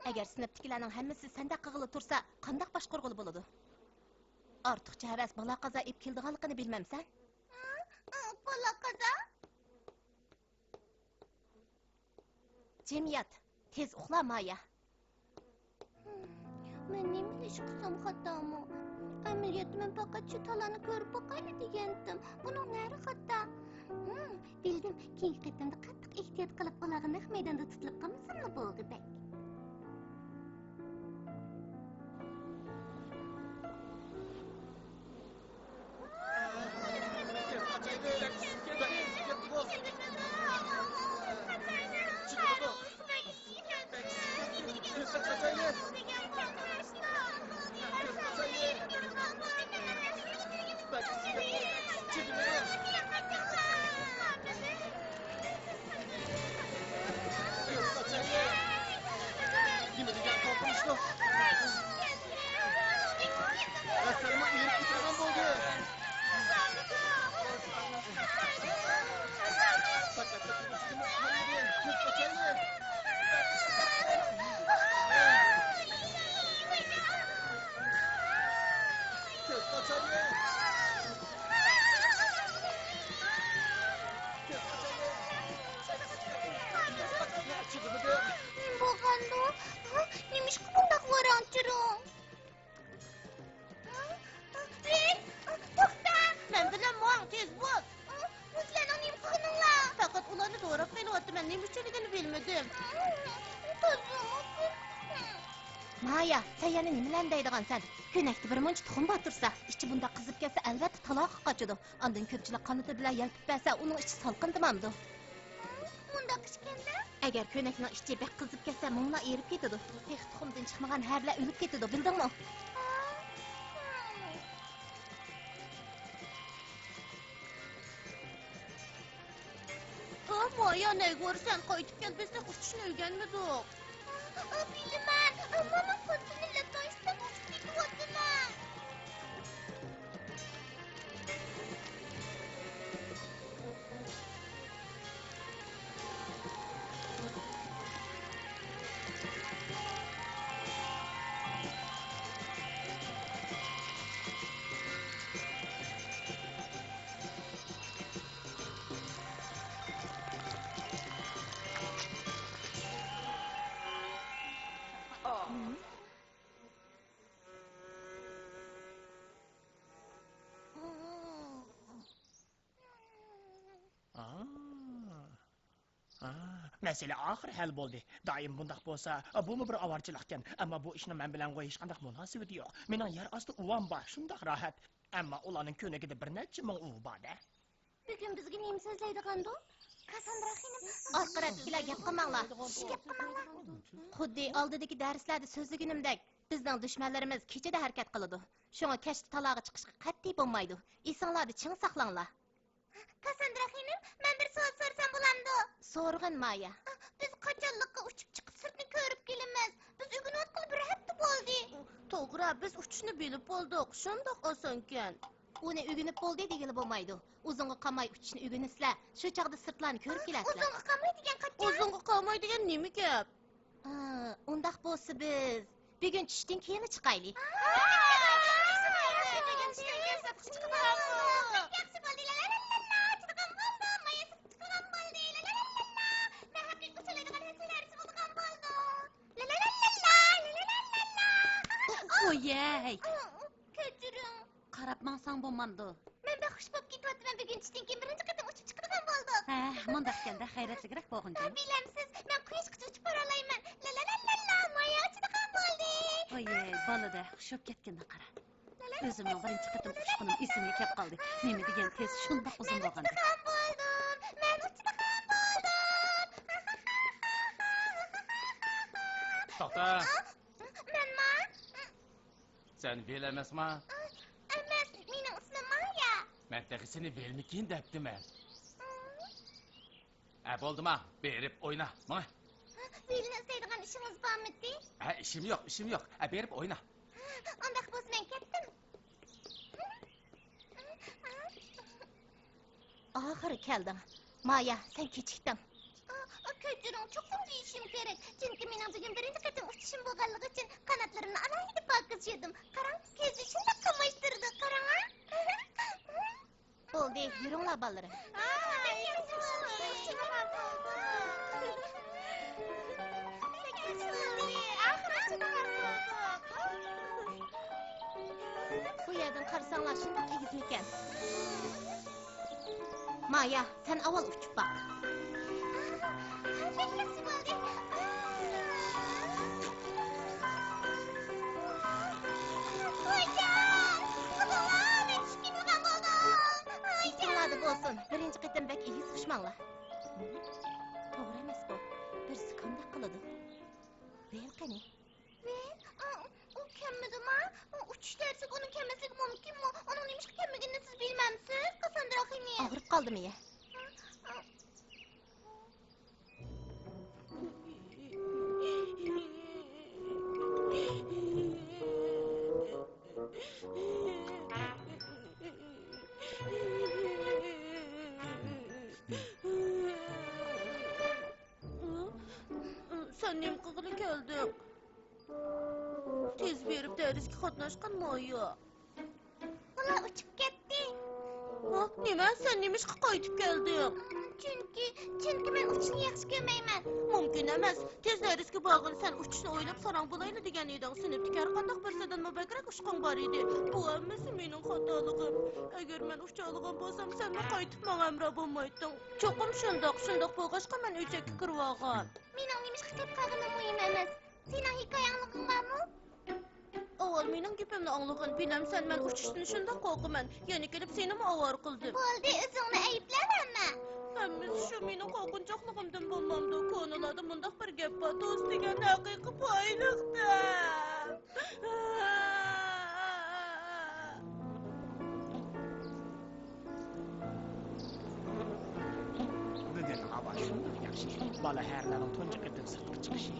ئەگەر سىنىپتىكىلەرنىڭ ھەممىسى سەندەك قىلغىلى تۇرسا، قانداق باشقۇرغىلى بولىدۇ؟ ئارتۇقچە ھەۋەس بالا-قازا ئېلىپ كېلىدىغانلىقىنى بىلمەمسەن؟ بالا-قازا؟ جىم يات، تېز ئۇخلا، مايا. مەن نېمە ئىش قىلسام خاتامۇ؟ ئەمەلىيەتتە مەن پەقەت شۇ تالانى كۆرۈپ باقايلى دېگەنتىم. بۇنىڭ نەرى خاتا؟ ھىم، بىلدىم، كېيىنكى قېتىمدا قاتتىق ئېھتىيات قىلىپ، ئۇلارغا نەق مەيداندا تۇتۇلۇپ قالمىساملا بولغۇدەك. نېمە دېگەن قورقۇنچلۇق! ئەسەرمۇ ئېرىپ كېتىدىغان بولدى. پەقەت كۆز ئاچايلى! كۆز ئاچايلى! نېمە بولغاندۇ؟ نېمىشقا بۇنداق ۋاراڭ-چۇرۇڭ؟ ھېي، توختا! مەن بىلەن ماڭ، تېز بول! بۇ سىلەرنىڭ نېمە قىلغىنىڭلار؟ پەقەت ئۇلارنى دوراپ قېلىۋاتىمەن، نېمە ئۈچۈنلۈكىنى بىلمىدىم. تازىمۇ مايا، سەن يەنە نېمىلەرنى دەيدىغانسەن؟ كۆينەكتە بىر مۇنچە تۇخۇم بار تۇرسا، ئىچى بۇنداق قىزىپ كەتسە، ئەلۋەتتە تالاغا قاچىدۇ. ئاندىن كۆپچىلىك قانىتى بىلەن يەلپۈپ بەرسە، ئۇنىڭ ئىچى سالقىندىمامدۇ؟ مۇنداق ئىكەن-دە. ئەگەر كۆينەكنىڭ ئىچى بەك قىزىپ كەتسە، مۇڭلار ئېرىپ كېتىدۇ. تېخى تۇخۇمدىن چىقمىغان ھەرىلەر ئۆلۈپ كېتىدۇ، بىلدىڭمۇ؟ ئا، مايا، نەگە بارىسەن؟ قايتىپ كەل، بىز تېخى ئۇچۇشنى ئۆگەنمىدۇق. ئا، بىلىمەن، ئەمما مەن خۇددى مىللەت تونۇشتەك ئۇچۇپ كېتىۋاتىمەن. مەسىلە ئاخىرى ھەل بولدى. دائىم بۇنداق بولسا، بۇمۇ بىر ئاۋارىچىلىقكەن. ئەمما بۇ ئىشنىڭ مەن بىلەن ھېچقانداق مۇناسىۋىتى يوق. مېنىڭ يەر ئاستى ئۇۋام بار، شۇنداق راھەت. ئەمما ئۇلارنىڭ كۆينىكىدە بىر نەچچە مىڭ ئۇۋا بار-دە. بۈگۈن بىزگە نېمە سۆزلەيدىغاندۇ؟ كاسساندرا خېنىم. ئارقا رەتتىكىلەر گەپ قىلماڭلار. ئىش گەپ قىلماڭلار. خۇددى ئالدىدىكى دەرسلەردە سۆزلىگىنىمدەك، بىزنىڭ دۈشمەنلىرىمىز كېچىدە ھەرىكەت قىلىدۇ. شۇڭا كەچتە تالاغا چىقىشقا قەتئىي بولمايدۇ. ئېسىڭلاردا چىڭ ساقلاڭلار. كاسساندرا خېنىم، مەن بىر سوئال سورىسام بولامدۇ؟ سورىغىن، مايا. بىز قاچانلىققا ئۇچۇپ چىقىپ سىرتنى كۆرۈپ كېلىمىز. بىز ئۆگىنىۋاتقىلى بىر ھەپتە بولدى. توغرا، بىز ئۇچۇشنى بىلىپ بولدۇق. شۇنداق ئاسانكەن. ئۇنى ئۆگىنىپ بولدى دېگىلى بولمايدۇ. ئۇزۇنغا قالماي ئۇچۇشنى ئۆگىنىسىلەر. شۇ چاغدا سىرتلارنى كۆرۈپ كېلەرسىلەر. ئۇزۇنغا قالماي دېگەن قاچان؟ ئۇزۇنغا قالماي دېگەن نېمە گەپ؟ ئۇنداق بولسا بىز بۈگۈن چۈشتىن كېيىنلا چىقايلى. ۋويەي! كەچۈرۈڭ. قاراپ ماڭساڭ بولمامدۇ؟ مەن بەك خۇش بولۇپ كېتىۋاتىمەن، بۈگۈن چۈشتىن كېيىن بىرىنچى قېتىم ئۇچۇپ چىقىدىغان بولدۇق. ھە، مۇنداق ئىكەندە، غەيرەتلىكرەك بولغىنچۇ. ھە، بىلەمسىز، مەن قۇياشقىچە ئۇچۇپ بارالايمەن. لا لا لا لا لا، مايا ئۇچىدىغان بولدى. ۋاي، بالىدە خۇش بولۇپ كەتكىنىنى قارا. ئۆزۈمنىڭ بىرىنچى قېتىم ئۇچقىنىم ئېسىمگە كەپ قالدى. نېمە دېگەن تېز، شۇنداق ئۇزۇن بولغانىدى. ئۇچىدىغان بولدۇم، مەن ئۇچىدىغان بولدۇم. توختا. مەنما؟ سەن ۋىل ئەمەسما؟ ئەمەس، مېنىڭ ئىسمىم مايا. مەن تېخى سېنى ۋىلمىكىن دەپتىمەن. ئە، بولدىما، بېرىپ ئوينا، ماڭا. ۋىلنى ئىزدەيدىغان ئىشىڭىز بارمىدى؟ ھە، ئىشىم يوق، ئىشىم يوق. ئە، بېرىپ ئوينا. ئۇنداق بولسا مەن كەتتىم. ئاخىرى كەلدىڭ. مايا، سەن كېچىكتىڭ. ئا، ئا، كەچۈرۈڭ، چوقۇم دېيىشىم كېرەك. چۈنكى مېنىڭ بۈگۈن بىرىنچى قېتىم ئۇچۇشۇم بولغانلىقى ئۈچۈن قاناتلىرىمنى ئالاھىدە پاكىز يۇدۇم. قاراڭ، كۆزى شۇنداق قاماشتۇرىدۇ، قاراڭا. بولدى، يۈرۈڭلار، بالىلىرىم. بۇ يەردىن قارىساڭلار، شۇنداق ئېگىزمىكەن؟ مايا، سەن ئاۋۋال ئۇچۇپ باق. ئىككىڭلاردا بولسۇن، بىرىنچى قېتىم بەك ئېگىز ئۇچماڭلار. توغرا ئەمەس بۇ. بىرسى كامدەك قىلىدۇ. ۋىل قېنى؟ ۋىل؟ ئا، ئۇ كەممىدىما؟ ئۇ ئۇچۇش دەرسىگە ئۇنىڭ كەممەسلىكى مۇمكىنمۇ؟ ئۇنىڭ نېمىشقا كەممىگىنىنى سىز بىلمەمسىز، كاسساندرا خېنىم؟ ئاغرىپ قالدىمۇ يە؟ سەن نېمە قىلغىلى كەلدىڭ؟ تېز بېرىپ دەرسكە قاتناشقىن، مايا. ئۇلار ئۇچۇپ كەتتى. ھە؟ نېمە؟ سەن نېمىشقا قايتىپ كەلدىڭ؟ چۈنكى، چۈنكى مەن ئۇچۇشنى ياخشى كۆرمەيمەن. مۇمكىن ئەمەس. تېز دەرسكە بارغىن، سەن ئۇچۇشنى ئويلاپ ساراڭ بولايلى دېگەن ئىدىڭ. سىنىپتىكى ھەرقانداق بىرسىدىنمۇ بەكرەك ئۇچقۇڭ بار ئىدى. بۇ ھەممىسى مېنىڭ خاتالىقىم. ئەگەر مەن ئۇچالىغان بولسام، سەنمۇ قايتىپ ماڭا ھەمراھ بولمايتتىڭ. چوقۇم شۇنداق. شۇنداق بولغاچقا، مەن ئۆچەككە كىرىۋالغان. مېنىڭ نېمىشقا قېلىپ قالغىنىم مۇھىم ئەمەس. سېنىڭ ھېكايەڭ ئاڭلىغىنىڭ بارمۇ؟ ئاۋۋال مېنىڭ گېپىمنى ئاڭلىغىن. بىلەمسەن، مەن ئۇچۇشتىن شۇنداق قورقىمەن. يەنە كېلىپ سېنىمۇ ئاۋارە قىلدىم. بولدى، ئۆزۈڭنى ئەيىبلەۋەرمە. ھەممىسى شۇ مېنىڭ قورقۇنچاقلىقىمدىن بولمامدۇ؟ كونىلاردا مۇنداق بىر گەپ بار، دوست دېگەن ھەقىقىي بايلىق دەپ. بۈگۈن ھاۋا شۇنداق ياخشى، بالا ھەرىلەرنىڭ تۇنجى قېتىم سىرتقا چىقىشى.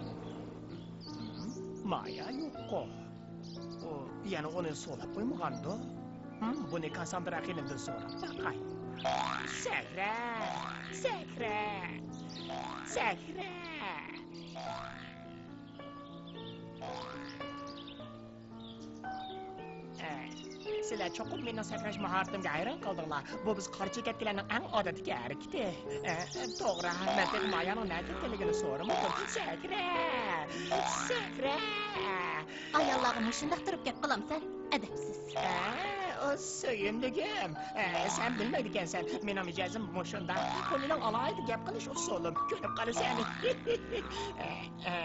مايا يوققۇ. ئۇ يەنە ئۇنى سولاپ قويمىغاندۇ؟ ھىم، بۇنى كاسساندرا خېنىمدىن سوراپ باقاي. سەھرا! سەھرا! سەھرا! ئە، سىلەر چوقۇم مېنىڭ سەكرەش ماھارىتىمگە ھەيران قالدىڭلار. بۇ بىز قارا چېكەتكىلەرنىڭ ئەڭ ئادەتتىكى ھەرىكىتى. ئە، ئە، توغرا، مەن تېخى مايانىڭ نەگە كەتكەنلىكىنى سورىمىدىم. سەكرە! سەكرە! ئاياللارغا مۇشۇنداق تۇرۇپ گەپ قىلامسەن؟ ئەدەپسىز. ئە، ئۇ سۆيۈملۈكۈم. ئە، سەن بىلمەيدىكەنسەن، مېنىڭ مىجەزىم مۇشۇنداق. بۇ مېنىڭ ئالاھىدە گەپ قىلىش ئۇسۇلۇم. كۆرۈپ قالىسەن. ئە، ئە.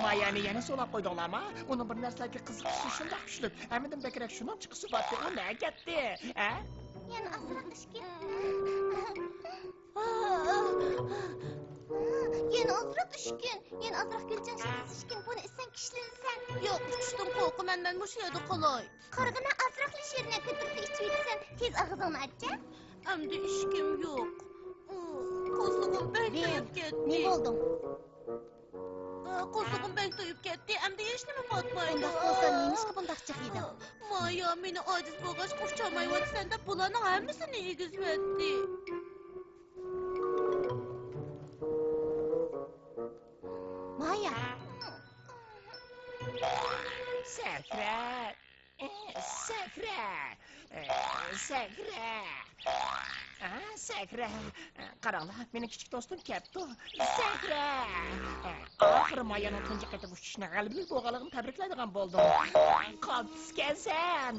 مايانى يەنە سولاپ قويدۇڭلارما؟ ئۇنىڭ بىر نەرسىلەرگە قىزىقىشى شۇنداق كۈچلۈك. ھەممىدىن بەكرەك شۇنىڭ چىقىشى بارتتى. ئۇ نەگە كەتتى؟ ھە؟ يەنە ئازراق ئىچكىن. يەنە ئازراق ئىچكىن. يەنە ئازراق گۈلجان شىرنىسى ئىچكىن. بۇنى ئىچسەڭ كىشىلىنىسەن. يوق، ئۇچۇشتىن قورقىمەن، مەن مۇشۇ يەردە قالاي. قارىغىنا، ئازراقلا شىرنە كۆتۈرۈپ ئىچىۋېتىسەن. تېز ئاغزىڭنى ئاچچە. ئەمدى ئىچكۈم يوق. قورسىقىم بەك تويۇپ كەتتى. نېمە بولدۇڭ؟ قورسىقىم بەك تويۇپ كەتتى، ئەمدى ھېچنېمە پاتمايدۇ. ئۇنداق بولسا نېمىشقا بۇنداق جىق يېدىڭ؟ مايا، مېنى ئاجىز بولغاچقا ئۇچالمايۋاتىسەن دەپ بۇلارنىڭ ھەممىسىنى يېگۈزۈۋەتتى. مايا، سەكرە! سەكرە! سەكرە! ھە، سەكرە! قاراڭلار، مېنىڭ كىچىك دوستۇم كەپتۇ. سەكرە! ئاخىرى مايانىڭ تۇنجى قېتىم ئۇچۇشنى غەلىبىلىك بولغانلىقىنى تەبرىكلەيدىغان بولدۇم. قالتىسكەنسەن!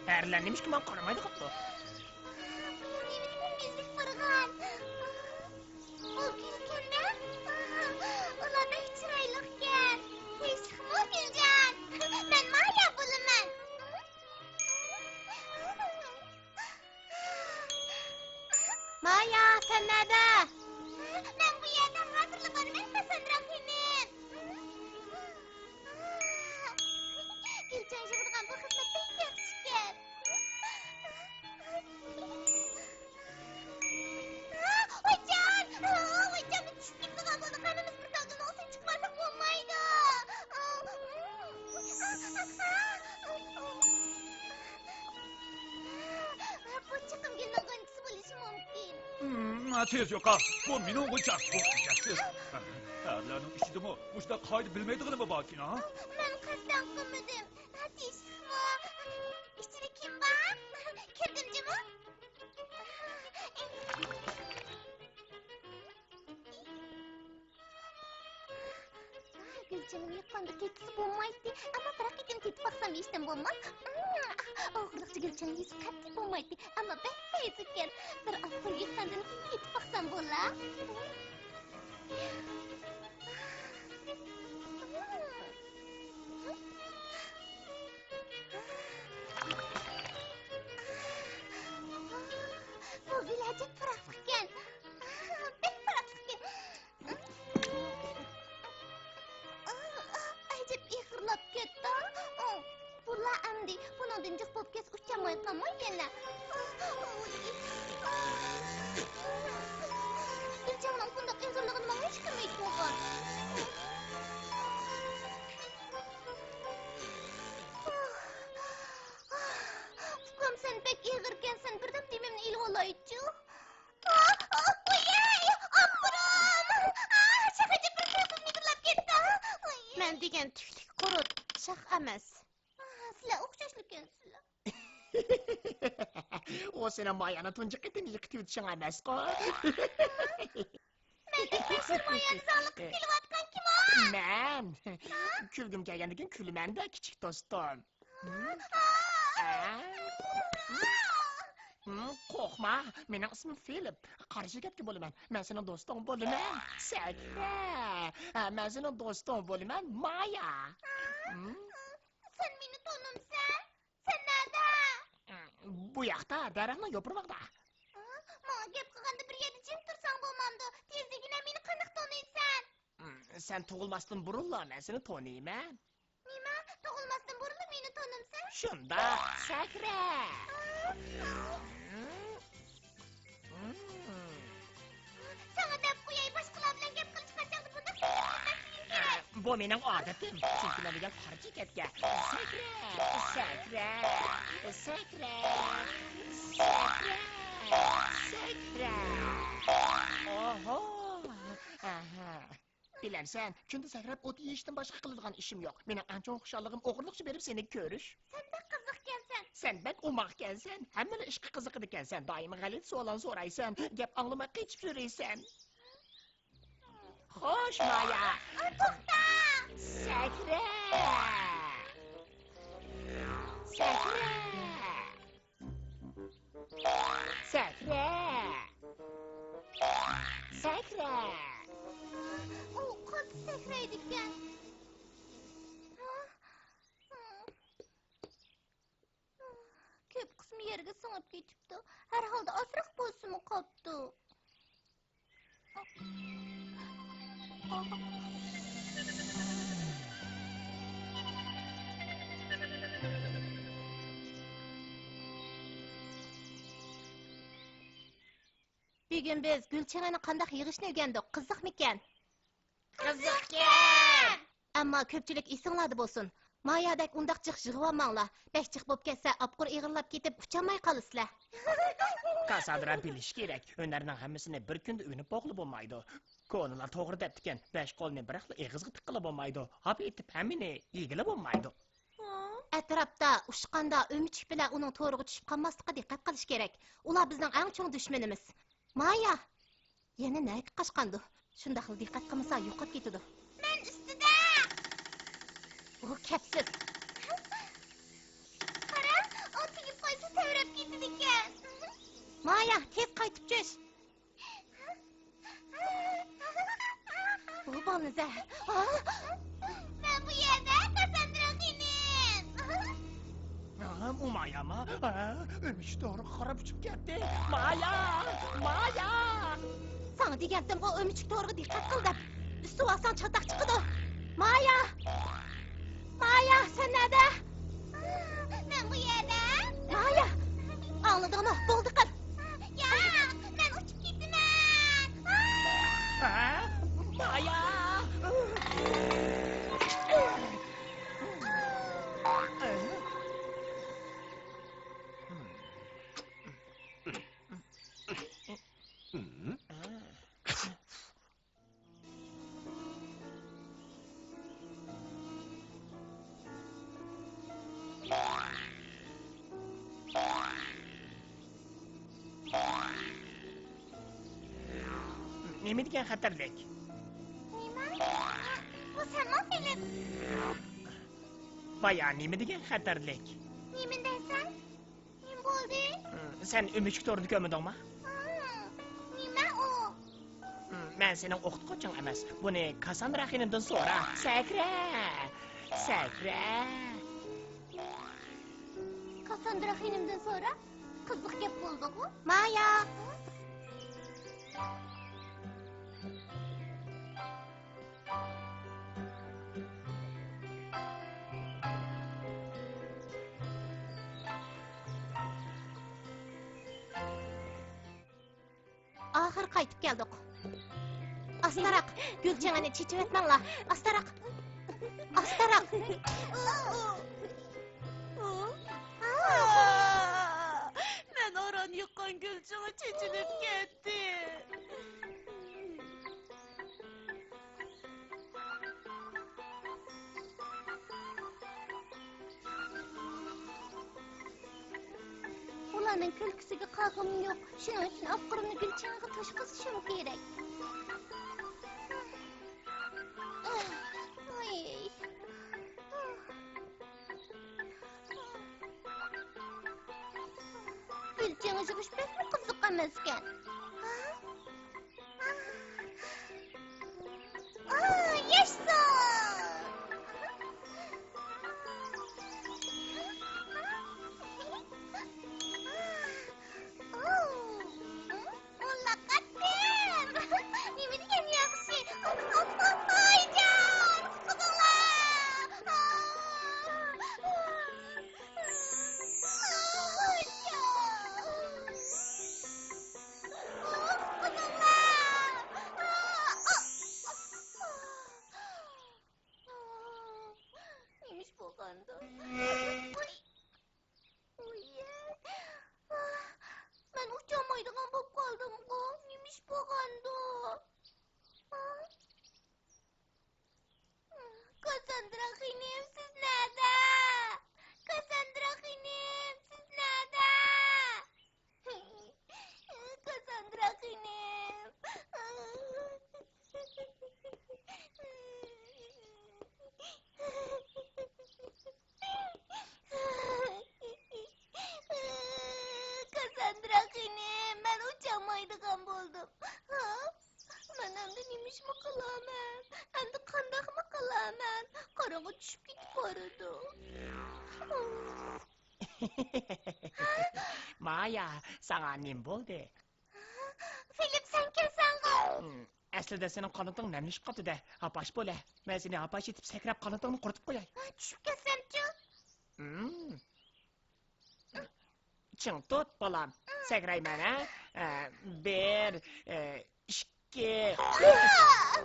ئەرلەر نېمىشقا ماڭا قارىمايدۇ قاپتۇ؟ بۇ نېمىدېگەن مۈزۈك بارغان؟ ئۇ گۈلكەنمۇ؟ ئۇلار بەك چىرايلىقكەن. تىنچلىقمۇ گۈلجان؟ مەن مايا بولىمەن. مايا، سەن نەدە؟ مەن بۇ يەردە، ھازىرلا بارىمەن، كاسساندرا خېنىم. گۈلجان يىغىدىغان بۇ خىزمەت بەك ياخشىكەن. ۋايجان! ۋايجان، بىز چۈشۈپ كېتىدىغان بولدۇق. ھەممىمىز بىر تاغدىن ئوسۇن چىقىپ بارساق بولمايدۇ. بۇ چېقىم گۈلنىڭ غۇنچىسى بولۇشى مۇمكىن. ھىم، تېز يوقال. بۇ مېنىڭ غۇنچام. بۇ ئەجەبسىز. ئەرلەرنىڭ ئىچىدىمۇ مۇشۇنداق قائىدە بىلمەيدىغىنىمۇ باركىن، ھە؟ مەن قەستەن قىلمىدىم. تىنچلىقمۇ؟ ئىچىدە كىم بار؟ كىردىم جۇمۇ. گۈلجېنىم يېقىندا كەتسە بولمايتتى، ئەمما بىراق يېتىم تېتىپ باقسام ھېچنېمە بولماس. ئوغرىلىقچە گۈلجېنىم يېسە قەتئىي بولمايتتى، ئەمما بەك پەيزىكەن. بىر ئاز پۇل يىغقاندىن كېيىن تېتىپ باقسام بولا. بۇ گۈل ئەجەب پۇراقلىقكەن. بەك پۇراقلىقكەن. ئەجەب ئېغىرلاپ كەتتى. بۇلا ئەمدى بۇنىڭدىن جىق بولۇپ كەتسە ئۇچالمايدىغانمۇ يەنە. گۈلجاننىڭ بۇنداق ئېغىرلىقىنى ماڭا ھېچكىم ئېيتمىغان. ئۇكام، سەن بەك ئېغىركەنسەن، بىردەم دېمىمنى ئېلىۋالايچۇ. ئاپىرىم! شاخ ئەجەب بىر خىزمىتىلەپ كەتتى. مەن دېگەن تۈكلۈك قۇرت، شاخ ئەمەس. سىلەر ئوخشاشلىكەنسىلەر. ئۇ سېنىڭ مايانى تۇنجى قېتىم يىقىتىۋېتىشىڭ ئەمەسقۇ؟ مەندەك مەشھۇر مايانى زاڭلىق قىلىپ كېلىۋاتقان كىم ئۇ؟ مەن. كۈلگۈم كەلگەندىكىن كۈلىمەن-دە، كىچىك دوستۇم. قورقما، مېنىڭ ئىسمىم فىلىپ. قارا شىركەتكە بولىمەن. مەن سېنىڭ دوستۇڭ بولىمەن. سەكرە. مەن سېنىڭ دوستۇڭ بولىمەن، مايا. سەن مېنى تونۇمسەن؟ سەن نەدە؟ بۇ ياقتا، دەرەخنىڭ يوپۇرمىقىدا. ماڭا گەپ قىلغاندا بىر يەردە جىم تۇرساڭ بولمامدۇ؟ تېزدىكىنە مېنى قانداق تونۇيسەن؟ سەن تۇغۇلماستىن بۇرۇنلا مەن سېنى تونۇيمەن. نېمە؟ تۇغۇلماستىن بۇرۇنلا مېنى تونۇمسەن؟ شۇنداق، سەكرە! ساڭا دەپ قوياي، باشقىلار بىلەن گەپ قىلىشقان چاغدا بۇنداق سېسىقلىق بەرمەسلىكىڭ كېرەك. بۇ مېنىڭ ئادىتىم، چۈنكى مەن دېگەن قارا چېكەتكە. سەكرە! سەكرە! سەكرە! سەكرە! سەكرە! ئوھو! ئاھا! بىلەمسەن، كۈندە سەكرەپ ئوت يېيىشتىن باشقا قىلىدىغان ئىشىم يوق. مېنىڭ ئەڭ چوڭ خۇشاللىقىم ئوغرىلىقچە بېرىپ سېنى كۆرۈش. سەن بەك قىزىقكەنسەن. سەن بەك ئوماقكەنسەن. ھەممىلا ئىشقا قىزىقىدىكەنسەن. دائىم غەلىتە سوئاللارنى سورايسەن. گەپ ئاڭلىماي قېچىپ يۈرىسەن. خوش، مايا. ئا، توختا! سەكرە! سەكرە! سەكرە! سەكرە! ئۇ قاتتىق سەكرەيدىكەن. كۆپ قىسمى يەرگە سىڭىپ كېتىپتۇ. ھەر ھالدا ئازراق بولسىمۇ قاپتۇ. بۈگۈن بىز گۈل چېڭىنى قانداق يىغىشنى ئۆگەندۇق. قىزىقمىكەن؟ قىزىقكەن! ئەمما كۆپچىلىك ئېسىڭلاردا بولسۇن. مايادەك ئۇنداق جىق يىغىۋالماڭلار. بەك جىق بولۇپ كەتسە، ئاپقۇر ئېغىرلاپ كېتىپ، ئۇچالماي قالىسىلەر. كاسساندرا بىلىشى كېرەك، ھۈنەرنىڭ ھەممىسىنى بىر كۈندە ئۆگىنىپ بولغىلى بولمايدۇ. كونىلار توغرا دەپتىكەن، بەش قولنى بىراقلا ئېغىزغا تىققىلى بولمايدۇ، ھاپ ئېتىپ ھەممىنى يېگىلى بولمايدۇ. ئەتراپتا ئۇچقاندا ئۆمۈچۈك بىلەن ئۇنىڭ تورىغا چۈشۈپ قالماسلىققا دىققەت قىلىش كېرەك. ئۇلار بىزنىڭ ئەڭ چوڭ دۈشمىنىمىز. مايا! يەنە نەگە قاچقاندۇ؟ شۇنداقلا دىققەت قىلمىسا يوقاپ كېتىدۇ. مەن ئۈستىدە! ئۇ كەپسىز! قارا، ئۇ تېگىپ قويسا تەۋرەپ كېتىدىكەن. مايا، تېز قايتىپ چۈش! بۇ بالىنى زەھەر. مەن بۇ يەردە، كاسساندرا خېنىم. ھە، بۇ مايامۇ؟ ھە، ئۆمۈچۈك تورىغا قاراپ ئۇچۇپ كەتتى. مايا! مايا! ساڭا دېگەنتىمغۇ، ئۆمۈچۈك تورىغا دىققەت قىل دەپ. ئۈستىۋالساڭ چاتاق چىقىدۇ. مايا! مايا، سەن نەدە؟ مەن بۇ يەردە. مايا! ئاڭلىدىڭمۇ؟ بولدى قىل. ياق، مەن ئۇچۇپ كېتىمەن. ھە؟ مايا! نېمە دېگەن خەتەرلىك؟ نېمە؟ بۇ سەنمۇ، فىلىپ؟ بايا نېمە دېگەن خەتەرلىك؟ نېمە دەيسەن؟ نېمە بولدى؟ سەن ئۆمۈچۈك تورىنى كۆرمىدىڭما؟ نېمە ئۇ؟ مەن سېنىڭ ئوقۇتقۇچىڭ ئەمەس. بۇنى كاسساندرا خېنىمدىن سورا. سەكرە! سەكرە! كاسساندرا خېنىمدىن سورا. قىزىق گەپ بولدىغۇ. مايا! ئاخىر قايتىپ كەلدۇق. ئاستىراق، گۈلچېڭىنى چېچىۋەتمەڭلار. ئاستىراق. ئاستىراق. مەن ئاران يىغقان گۈلچېڭى چېچىلىپ كەتتى. ئۇلارنىڭ كۈلكىسىگە قاغىم يوق. شۇنىڭ ئۈچۈن ئاپقۇرۇمنى گۈلچېڭىغا توشقۇزۇشۇم كېرەك. گۈلچېڭى يىغىش بەكمۇ قىزىق ئەمەسكەن. ئا، ياشىسۇن! ئۇ، ئۇ، ئۇ لەقەتتىم! نېمە دېگەن ياخشى! ئۇ، ئۇ، ئۇ، ئايجان! قۇتقۇزۇڭلار! ئا! نېمە ئىش بولغاندۇ؟ ۋاي! ۋاي! مەن ئۇچالمايدىغان بولۇپ قالدىمغۇ؟ نېمە ئىش بولغاندۇ؟ كاسساندرا خېنىم، سىز نەدە؟ كاسساندرا خېنىم، سىز نەدە؟ كاسساندرا خېنىم. كاسساندرا خېنىم، مەن ئۇچالمايدىغان بولدۇم. ھا؟ مەن ئەمدى نېمە ئىشمۇ قىلامەن؟ ئەمدى قانداقمۇ قىلامەن؟ قاراڭغۇ چۈشۈپ كېتىپ بارىدۇ. مايا، ساڭا نېمە بولدى؟ فىلىپ، سەن كەلسەڭغۇ؟ ھىم، ئەسلىدە سېنىڭ قانىتىڭ نەملىشىپ قاپتۇ-دە. ھاپاش بولە. مەن سېنى ھاپاش ئېتىپ سەكرەپ قانىتىڭنى قۇرۇتۇپ قوياي. ھا، چۈشۈپ كەتسەمچۇ؟ ھىم. چىڭ تۇت، بالام. سەكرەيمەن، ھە؟ ھە، بىر، ئىككى. ئىككى. ئا!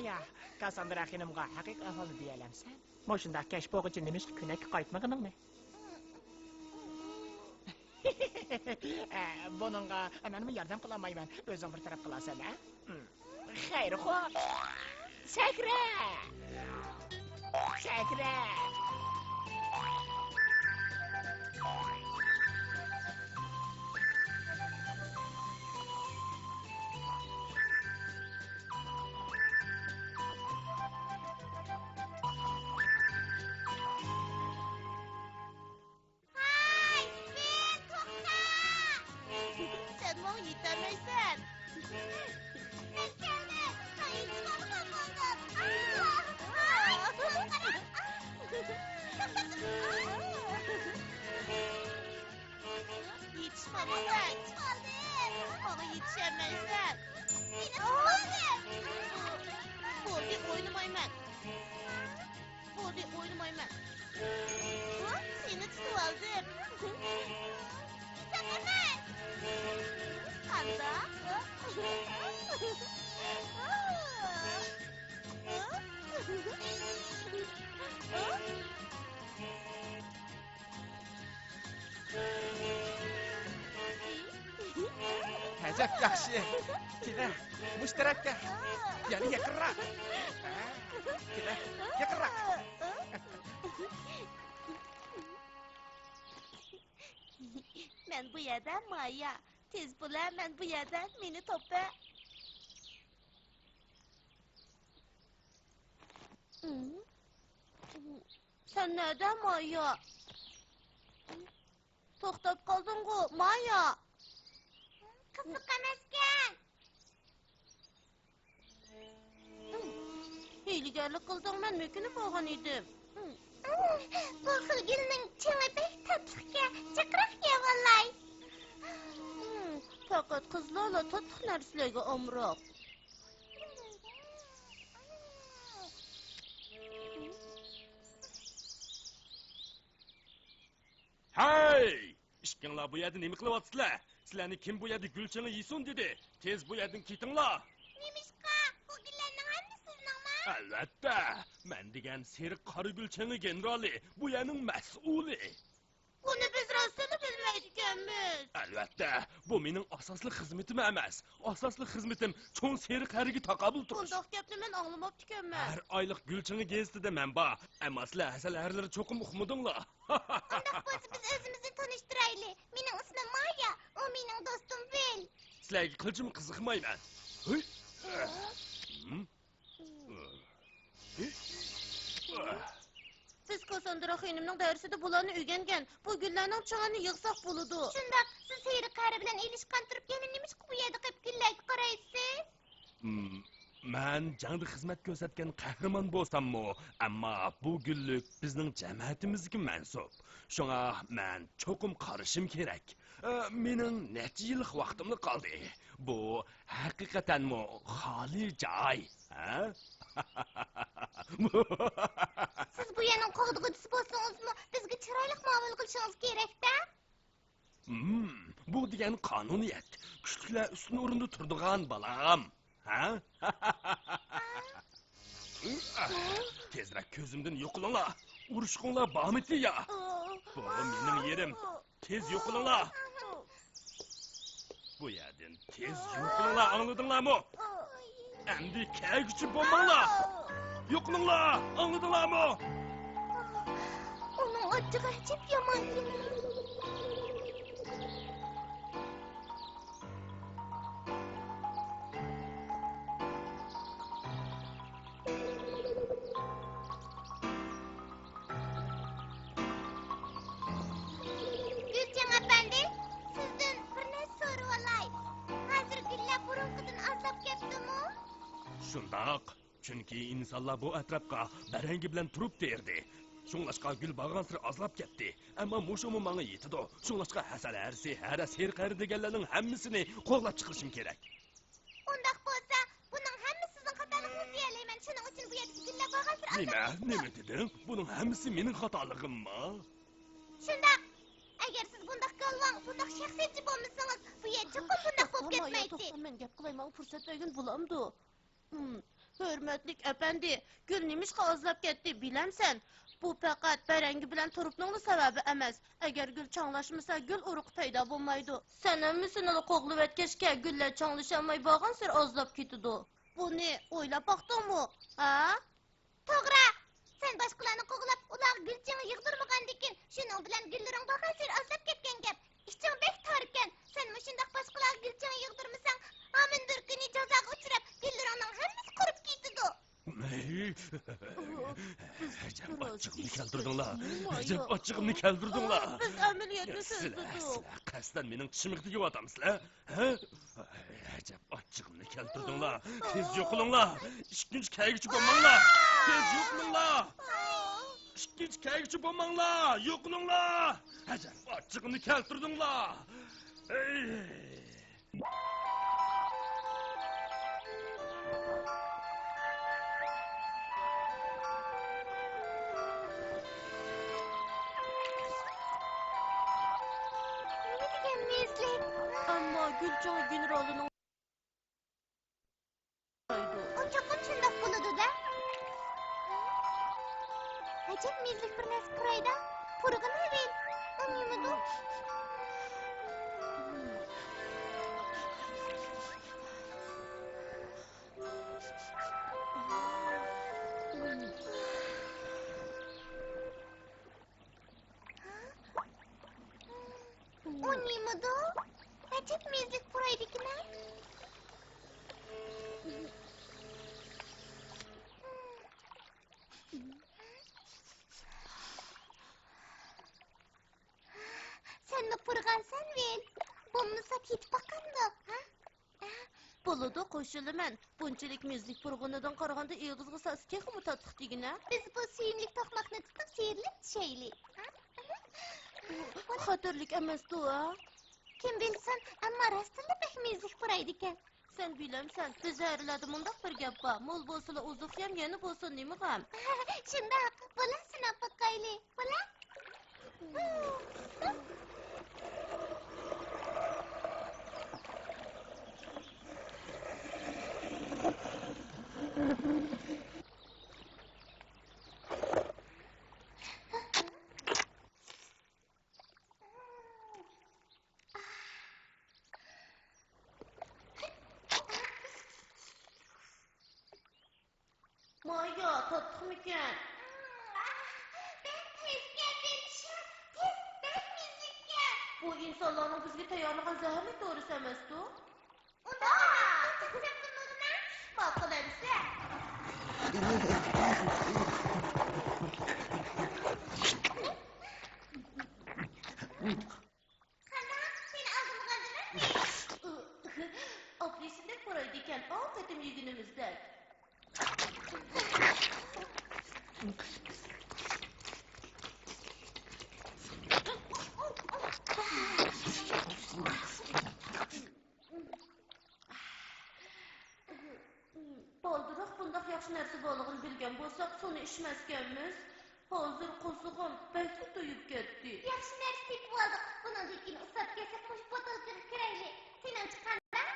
يا، كاسساندرا خېنىمغا ھەقىقىي ئەھۋالنى دېيەلەمسەن؟ مۇشۇنداق كەچ بولغۇچە نېمىشقا كۆنەككە قايتمىغىنىڭنى؟ ئە، بۇنىڭغا مەنمۇ ياردەم قىلالمايمەن. ئۆزۈڭ بىر تەرەپ قىلارسەن، ھە؟ خەيرخوھ! سەكرە! سەكرە! ھەي، بىل، توختا! سەن ماڭا يېتەلمەيسەن. مەن كەلدىم، مەن يېتىشىپ بولدۇم. ئاھ! ئاھ! يېتىشىپ بولدۇم. ماڭا يېتىشەلمەيسەن. مېنى تۇتۇۋالدىم. بولدى، ئوينىمايمەن. بولدى، ئوينىمايمەن. ھە؟ سېنى تۇتۇۋالدىم. ئىسەن ئەمەس. قانداق؟ ئەجەب ياخشى. كېلە، مۇشۇ تەرەپكە. يەنە يېقىنراق. ھە، كېلە، يېقىنراق. مەن بۇ يەردە مايا. تېز بولە، مەن بۇ يەردە، مېنى تاپە. سەن نەدە، مايا؟ توختاپ قالدىڭغۇ، مايا؟ قىزىق ئەمەسكەن. ھىيلىگەرلىك قىلدىڭ، مەن مۆكۈنۈپ ئالغان ئىدىم. بۇ خىل گۈلنىڭ چېڭى بەك تاتلىقكەن، جىقراقكەن ۋالاي. پەقەت قىزلارلا تاتلىق نەرسىلەرگە ئامراق. ھەي! ئىككىڭلار بۇ يەردە نېمە قىلىۋاتىسىلەر؟ سىلەرنى كىم بۇ يەردە گۈل چېڭى يېسۇن دېدى؟ تېز بۇ يەردىن كېتىڭلار! نېمىشقا؟ بۇ گۈللەرنىڭ ھەممىسى سىزنىڭمۇ؟ ئەلۋەتتە! مەن دېگەن سېرىق قارا گۈل چېڭى گېنېرالى، بۇ يەرنىڭ مەسئۇلى! بۇنى بىز راستىنلا بىلمەيدىكەنمىز. ئەلۋەتتە، بۇ مېنىڭ ئاساسلىق خىزمىتىم ئەمەس. ئاساسلىق خىزمىتىم چوڭ سېرىق ھەرىگە تاقابىل تۇرۇش. بۇنداق گەپنى مەن ئاڭلىماپتىكەنمەن. ھەر ئايلىق گۈل چېڭى گېزىتىدە مەن بار. ئەمما سىلەر ھەسەل ھەرىلىرى چوقۇم ئۇقمىدىڭلار. ئۇنداق بولسا بىز ئۆزىمىزنى تونۇشتۇرايلى. مېنىڭ ئىسمىم مايا، ئۇ مېنىڭ دوستۇم بىل. سىلەرگە قىلچىمۇ قىزىقمايمەن. ھۈي. ھىم. بىز كاسساندرا خېنىمنىڭ دەرسىدە بۇلارنى ئۆگەنگەن. بۇ گۈللەرنىڭ چېڭىنى يىغساق بولىدۇ. شۇنداق، سىز سېرىق ھەرە بىلەن ئېلىشقان تۇرۇپ، يەنە نېمىشقا بۇ يەردە قېلىپ گۈللەرگە قارايسىز؟ مم، مەن جەڭدە خىزمەت كۆرسەتكەن قەھرىمان بولساممۇ، ئەمما بۇ گۈللۈك بىزنىڭ جەمەتىمىزگە مەنسۇپ. شۇڭا مەن چوقۇم قارىشىم كېرەك. ئە، مېنىڭ نەچچە يىللىق ۋاقتىملا قالدى. بۇ ھەقىقەتەنمۇ خالىي جاي، ھە؟ سىز بۇ يەرنىڭ قوغدىغۇچىسى بولسىڭىزمۇ، بىزگە چىرايلىق مۇئامىلە قىلىشىڭىز كېرەك-دە. ھىم، بۇ دېگەن قانۇنىيەت. كۈچلۈكلەر ئۈستۈن ئورۇندا تۇرىدىغان، بالام. ھە؟ تېزرەك كۆزۈمدىن يوقىلىڭلار. ئۇرۇشقۇڭلار بارمىتى يا؟ بۇ مېنىڭ يېرىم. تېز يوقىلىڭلار. بۇ يەردىن تېز يوقىلىڭلار، ئاڭلىدىڭلارمۇ؟ ئەمدى كەلگۈچى بولماڭلار. يوقىلىڭلار، ئاڭلىدىڭلارمۇ؟ ئۇنىڭ ئاچچىقى ئەجەب يامان. گۈلچېڭ ئەپەندى، سىزدىن بىر نەرسە سورىۋالاي. ھازىر گۈللەر بۇرۇنقىدىن ئازلاپ كەپتۇمۇ؟ شۇنداق. چۈنكى ئىنسانلار بۇ ئەتراپقا بەرەڭگى بىلەن تۇرۇپ تېرىدى. شۇڭلاشقا گۈل بارغانسېرى ئازلاپ كەتتى. ئەمما مۇشۇمۇ ماڭا يېتىدۇ. شۇڭلاشقا ھەسەل ھەرىسى، ھەرە سېرىق ھەرە دېگەنلەرنىڭ ھەممىسىنى قوغلاپ چىقىرىشىم كېرەك. ئۇنداق بولسا، بۇنىڭ ھەممىسى سىزنىڭ خاتالىقىڭىز دېيەلەيمەن. شۇنىڭ ئۈچۈن بۇ يەردىكى گۈللەر بارغانسېرى نېمە؟ ئازلاپ كېتىدۇ. نېمە دېدىڭ؟ بۇنىڭ ھەممىسى مېنىڭ خاتالىقىممۇ؟ شۇنداق. ئەگەر سىز بۇنداق گالۋاڭ، بۇنداق شەخسىيەتچى بولمىسىڭىز، بۇ يەر چوقۇم بۇنداق بولۇپ كەتمەيتتى. توختا، مەن گەپ قىلاي، ماڭا پۇرسەت بەرگىن بولامدۇ؟ ھىم، ھۆرمەتلىك ئەپەندى، گۈل نېمىشقا ئازلاپ كەتتى بىلەمسەن؟ بۇ پەقەت بەرەڭگى بىلەن تۇرۇپنىڭلا سەۋەبى ئەمەس. ئەگەر گۈل چاڭلاشمىسا، گۈل ئۇرۇقى پەيدا بولمايدۇ. سەن ھەممىسىنىلا قوغلىۋەتكەچكە، گۈللەر چاڭلىشالماي بارغانسېرى ئازلاپ كېتىدۇ. بۇنى ئويلاپ باقتىڭمۇ؟ ھە؟ توغرا! سەن باشقىلارنى قوغلاپ، ئۇلارغا گۈل چېڭى يىغدۇرمىغاندىكىن، شۇنىڭ بىلەن گۈللىرىڭ بارغانسېرى ئازلاپ كەتكەن گەپ. ئىچىڭ بەك تاركەن. سەن مۇشۇنداق باشقىلارغا گۈل چېڭى يىغدۇرمىساڭ، ھامان بىر كۈنى جازاغا ئۇچراپ، گۈللىرىڭنىڭ ھەممىسى قۇرۇپ كېتىدۇ. ئەجەب ئاچچىقىمنى كەلتۈردۈڭلار. ئەجەب ئاچچىقىمنى كەلتۈردۈڭلار. بىز ئەمەلىيەتنى سۆزلىدۇق. سىلەر، سىلەر قەستەن مېنىڭ چىشىمغا تېگىۋاتامسىلەر؟ ھە؟ ئەجەب ئاچچىقىمنى كەلتۈردۈڭلار. تېز يوقىلىڭلار. ئىككىنچى كەيگۈچى بولماڭلار. تېز يوقىلىڭلار. ئىككىنچى كەيگۈچى بولماڭلار. يوقىلىڭلار. ئەجەب ئاچچىقىمنى كەلتۈردۈڭلار. ھەي! نېمە دېگەن مېزلىك؟ ئەمما گۈل چېڭى گېنېرالىنىڭ ئۇ چوقۇم شۇنداق بولىدۇ-دە. ئەجەب مېزلىك بىر نەرسە پۇرايدۇ. پۇرىغىنى ھېلى ئۇنىمىدۇ. ئۇ نېمىدۇ؟ ئەجەب مېزلىك پۇرايدىكىن-ە. سەنمۇ پۇرىغانسەن، ۋىل؟ بولمىسا تېتىپ باقامدۇق، ھە؟ بولىدۇ، قوشۇلىمەن. بۇنچىلىك مېزلىك پۇرىغىنىدىن قارىغاندا، ئېغىزغا سالسا تېخىمۇ تاتلىق دېگىنە. بىز بۇ سۆيۈملۈك توقماقنى تۇتۇپ سىيرىلىپ چۈشەيلى. خەتەرلىك ئەمەستۇ، ھە؟ كىم بىلسۇن، ئەمما راستتىنلا بەك مېزلىك پۇرايدىكەن. سەن بىلەمسەن، بىز ھەرىلەردە مۇنداق بىر گەپ بار، مول بولسىلا ئوزۇق يەم، يەنە بولسا نېمە غەم؟ شۇنداق، بولا، سىناپ باقايلى، بولا. مايا، تاتلىقمىكەن؟ بەك تېزكەن، دېمىشىم، تېز، بەك مېززىكەن. بۇ ئىنسانلارنىڭ بىزگە تەييارلىغان زەھەرلىك دورىسى ئەمەستۇ؟ ئۇنداق قىلمايمىز، تەكلىپ قىلمىغىنا. ماقۇل ئەمىسە. قانداق؟ سېنى ئالدىمىغاندىمەن؟ ئوپېراتسىيەدەك پۇرايدىكەن، ئاۋۇ قېتىم يېگىنىمىزدەك. بالدۇرراق بۇنداق ياخشى نەرسە بارلىقىنى بىلگەن بولساق، سۇنى ئىچمەسكەنمىز. ھازىر قورسىقىم بەكلا تويۇپ كەتتى. ياخشى نەرسە تېپىۋالدۇق. بۇنىڭدىن كېيىن ئۇسساپ كەلسەك، مۇشۇ بوتۇلكىغا كىرەيلى. سېنىڭچە قانداق؟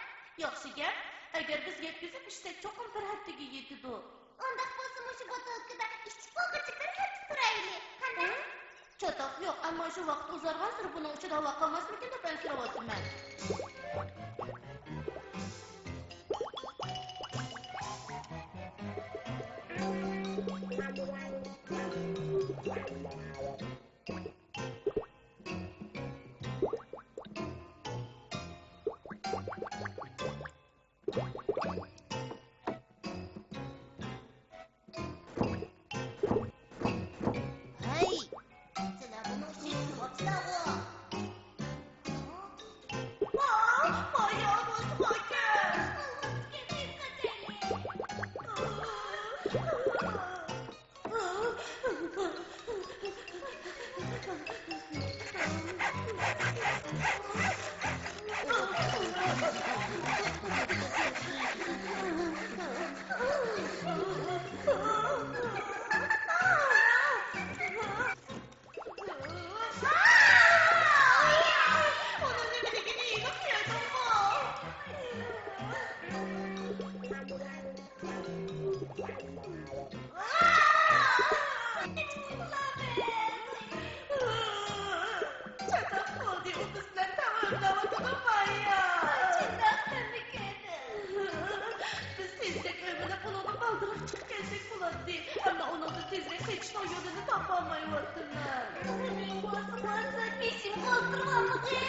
ياخشى گەپ. ئەگەر بىز يەتكۈزۈپ ئىچسەك، چوقۇم بىر ھەپتىگە يېتىدۇ. ئۇنداق بولسا، مۇشۇ بوتۇلكىدا ئىچىپ بولغۇچە بىر ھەپتە تۇرايلى. قانداق؟ ھە؟ چاتاق يوق، ئەمما شۇ ۋاقىت ئۇزارغانسېرى بۇنىڭ ئىچىدە ھاۋا قالماسمىكىن دەپ ئەنسىرەۋاتىمەن. ھەي! سىلەر بۇنىڭ ئۈچۈن يىغلاۋاتىسىلەرغۇ؟ ۋاي، مايا بولسا باركەن! چاتاق بولدى، ئۇ بىز بىلەن تەڭ ئۆمىلەۋاتىدۇ، مايا. شۇنداق ئەمىكىن. بىز تېزرەك ئۆمىلەپ، ئۇنىڭدىن بالدۇرراق چىقىپ كەتسەك بولاتتى. ئەمما ئۇنىڭدىن تېزرەك قېچىشنىڭ يولىنى تاپالمايۋاتىمەن. بولسا، بولسا، بېشىم قالتۇرۇۋالمىغىن.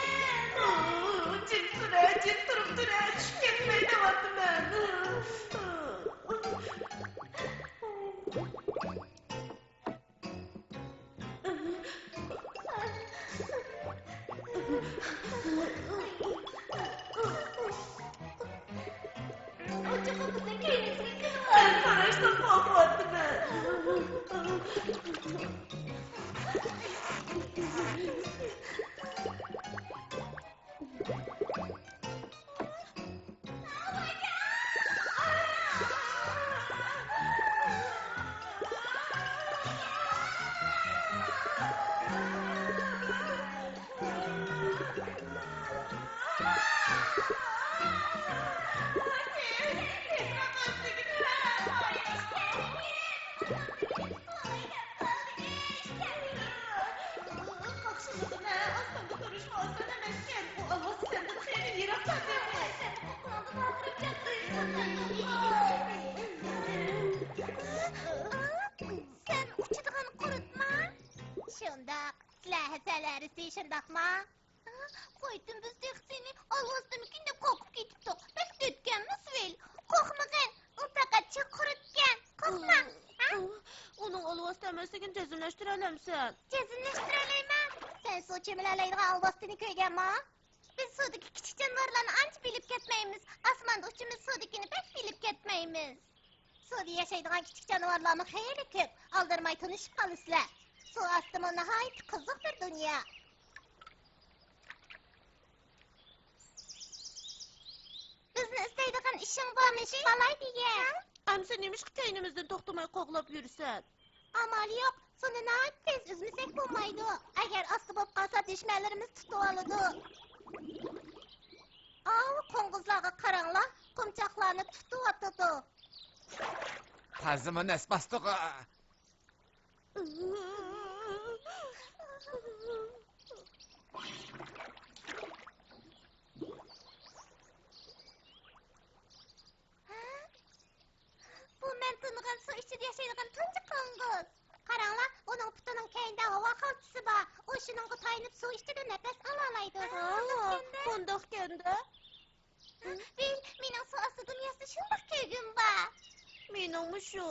جىم تۇرە، جىم تۇرۇپ تۇرە، چۈشۈپ كەتمەي دەۋاتىمەن. ئاچچىقىڭىزنى كەينىڭىزگە قىلىۋال. قاراشتىن قورقۇۋاتىمەن. سەن ئۇچىدىغان قۇرتما؟ شۇنداق. سىلەر ھەسەل ھەرىسى، شۇنداقما؟ قويتىن بىز تېخى سېنى ئالۋاستىمىكىن دەپ قورقۇپ كېتىپتۇق. بەك دۆتكەنمۇ سىۋىل. قورقمىغىن، ئۇ پەقەتچە قۇرتكەن. قورقما، ھە؟ ئۇنىڭ ئالۋاستى ئەمەسلىكىنى جەزملەشتۈرەلەمسەن؟ جەزملەشتۈرەلەيمەن. سەن سۇ چىمىلەلەيدىغان ئالۋاستىنى كۆرگەنما؟ بىز سۇدىكى كىچىك جانىۋارلارنى ئانچە بىلىپ كەتمەيمىز. ئاسماندا ئۇچىمىز سۇدىكىنى بەك بىلىپ كەتمەيمىز. سۇدا ياشايدىغان كىچىك جانىۋارلارمۇ خېلى كۆپ. ئالدىرىماي تونۇشۇپ قالىسىلەر. سۇ ئاستىمۇ ناھايىتى قىزىق بىر دۇنيا. بىزنى ئىزدەيدىغان ئىشىڭ بارمىش، بالاي دېگەن. ئەمسە نېمىشقا كەينىمىزدىن توختىماي قوغلاپ يۈرىسەن؟ ئامال يوق، سۇنى ناھايىتى تېز ئۈزمىسەك بولمايدۇ. ئەگەر ئاستا بولۇپ قالسا، دۈشمەنلىرىمىز تۇتۇۋالىدۇ. ئاۋۇ قوڭغۇزلارغا قاراڭلار، قۇمچاقلارنى تۇتۇۋاتىدۇ. تازىمۇ نەس باستۇق. بۇ مەن تونۇغان سۇ ئىچىدە ياشايدىغان تۇنجى قوڭغۇز. قاراڭلار، ئۇنىڭ پۇتىنىڭ كەينىدە ھاۋا خالتىسى بار. ئۇ شۇنىڭغا تايىنىپ سۇ ئىچىدە نەپەس ئالالايدۇ. ھا، مۇنداقكەندە. بىل، مېنىڭ سۇ ئاستى دۇنياسىدا شۇنداق كۆرگۈم بار. مېنىڭمۇ شۇ.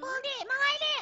بولدى، ماڭايلى.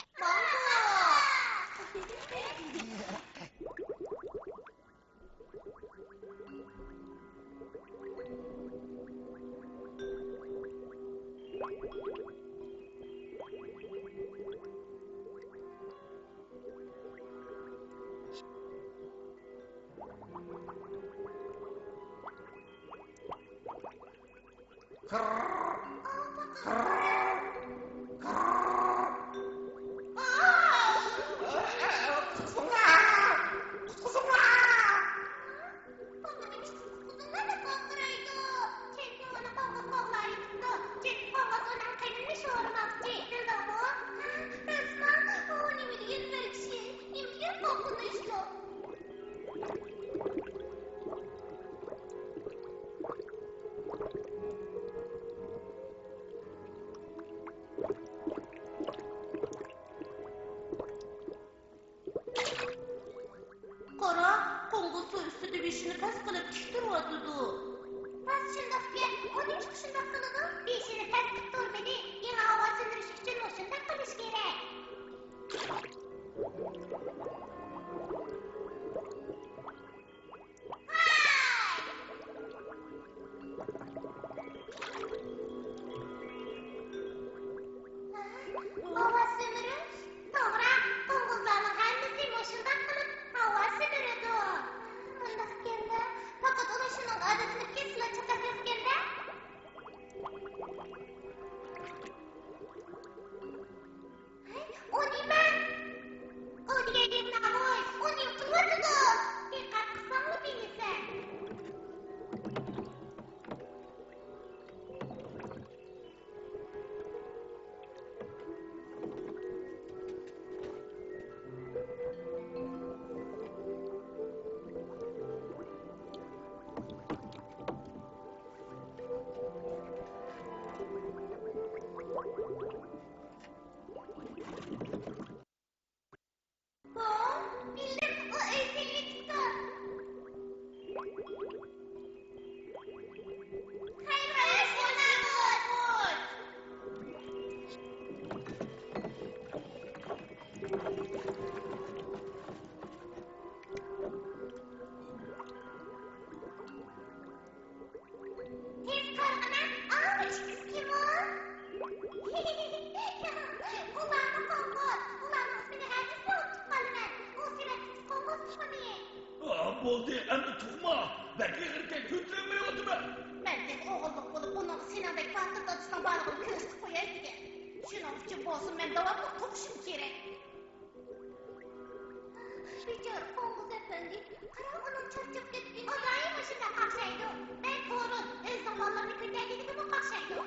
قارا، قوڭغۇز سۇ ئۈستىدە بېشىنى پەس قىلىپ تىك تۇرۇۋاتىدۇ. راست شۇنداقكەن، ئۇ نېمىشقا شۇنداق قىلىدۇ؟ بېشىنى پەس قىلىپ تۇرمىدى، يېڭى ھاۋا سۈمۈرۈش ئۈچۈن مۇشۇنداق قىلىش كېرەك. ھاۋا سۈمۈرۈش؟ توغرا، قوڭغۇزلارنىڭ ھەممىسى مۇشۇنداق قىلىپ ھاۋا سۈمۈرىدۇ. مۇنداق ئىكەندە، پەقەت ئۇلار شۇنىڭغا ئادەتلىنىپ كەتسىلا چاتاق يوقكەندە. ھەي، ئۇ نېمە؟ ئۇ دېگەن تېز قارىغىنا، ئاۋۇ ئىككىسى كىم ئۇ؟ ئۇلارمۇ قوڭغۇز. ئۇلارنىڭ ئىسمىنى ھەرگىزمۇ ئۇنتۇپ قالىمەن. ئۇ سېۋەتتىكى قوڭغۇز تۇخۇمى. ئا، بولدى، ئەمدى تۇغما. بەك ئېغىركەن، كۆتۈرەلمەيۋاتىمەن. مەن تېخى ئوغۇللۇق بولۇپ، ئۇنىڭغا سېنىڭدەك باتۇر دادىسىنىڭ بارلىقىنى كۆرسىتىپ قوياي دېگەن. شۇنىڭ ئۈچۈن بولسۇن، مەن داۋاملىق توقۇشۇم كېرەك. بىچارە قوڭغۇز ئەپەندى، قاراڭ، ئۇنىڭ چارچاپ كەتكىنى. ئۇ دائىم مۇشۇنداق قاقشايدۇ. بەك ھۇرۇن، ئۆزىنىڭ بالىلىرىنى كۆتەرگىنىگىمۇ قاقشايدۇ.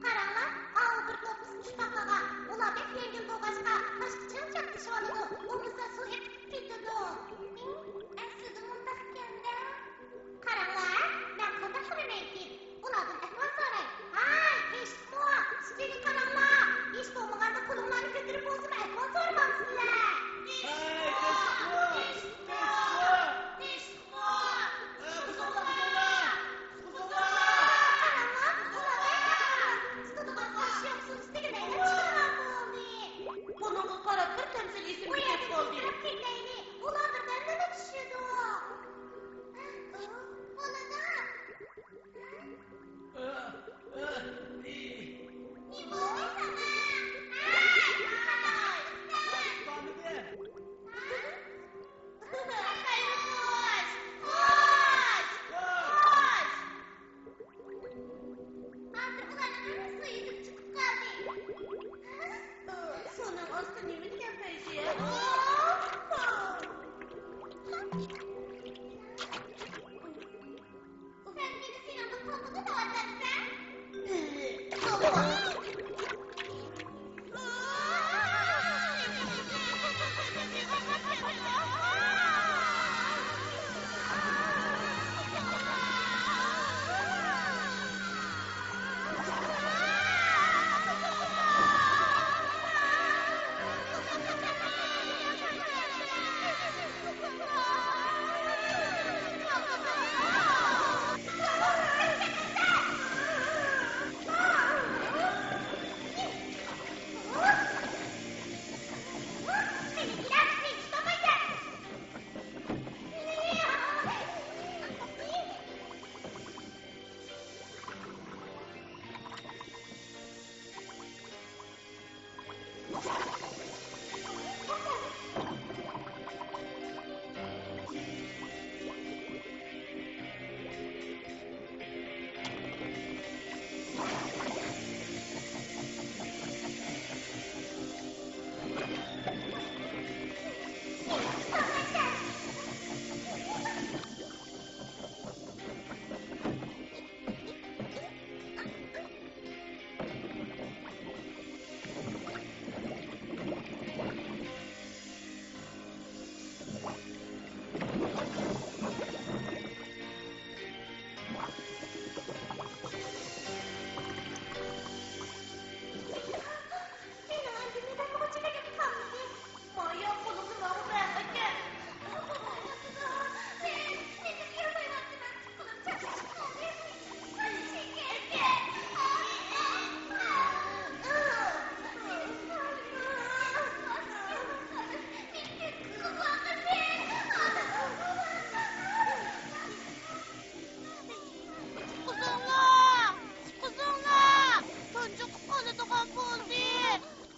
قاراڭلار، ئاۋۇ بىر نوپۇس ئۇششاقلىغان. ئۇلار بەك يەڭگىل بولغاچقا، باشقىچە چاپلىشىۋالىدۇ، بولمىسا سۇ ئېقىپ كېتىدۇ. ئەسلىدە مۇنداقكەن-دە. قاراڭلار، مەن قانداق قىلىمەنكىن؟ ئۇلاردىن ئەھۋال سوراي. ھاي، تېشىقمۇ، ئۈستىگە قاراڭلار. ھېچ بولمىغاندا قولۇڭلارنى كۆتۈرۈپ بولسىمۇ ئەھۋال سورىمامسىلەر؟ ھاي، تېشىقمۇ، تېشىقمۇ، تېشىقمۇ. قاراڭلار، ئۇلار بەك ئەھۋال. ئۈستىدە باسقان شىياپسۇن ئۈستىگە لەگلەپ چىقىرغان بولدى. بۇنىڭغا قاراپ بىر تەمسىل ئېسىمگە كېلىپ قالدى. بۇ يەردىن ئەتراپ كېتەيلى. ئۇلار بىردەمدىلا چۈشىدۇ. بولىدۇ. نېمە بولدى ساڭا؟ ھازىر ئۇلارنىڭ ھەممىسىلا يۈزۈپ چىقىپ قالدى. سۇنىڭ ئاستى نېمە دېگەن پەيزىيە؟ سەن مېنى سېنىڭدىن قورقىدۇ دەۋاتامسەن؟ قۇتقۇزۇڭلار! قۇتقۇزۇڭلار! تۇنجۇقۇپ قالىدىغان بولدى!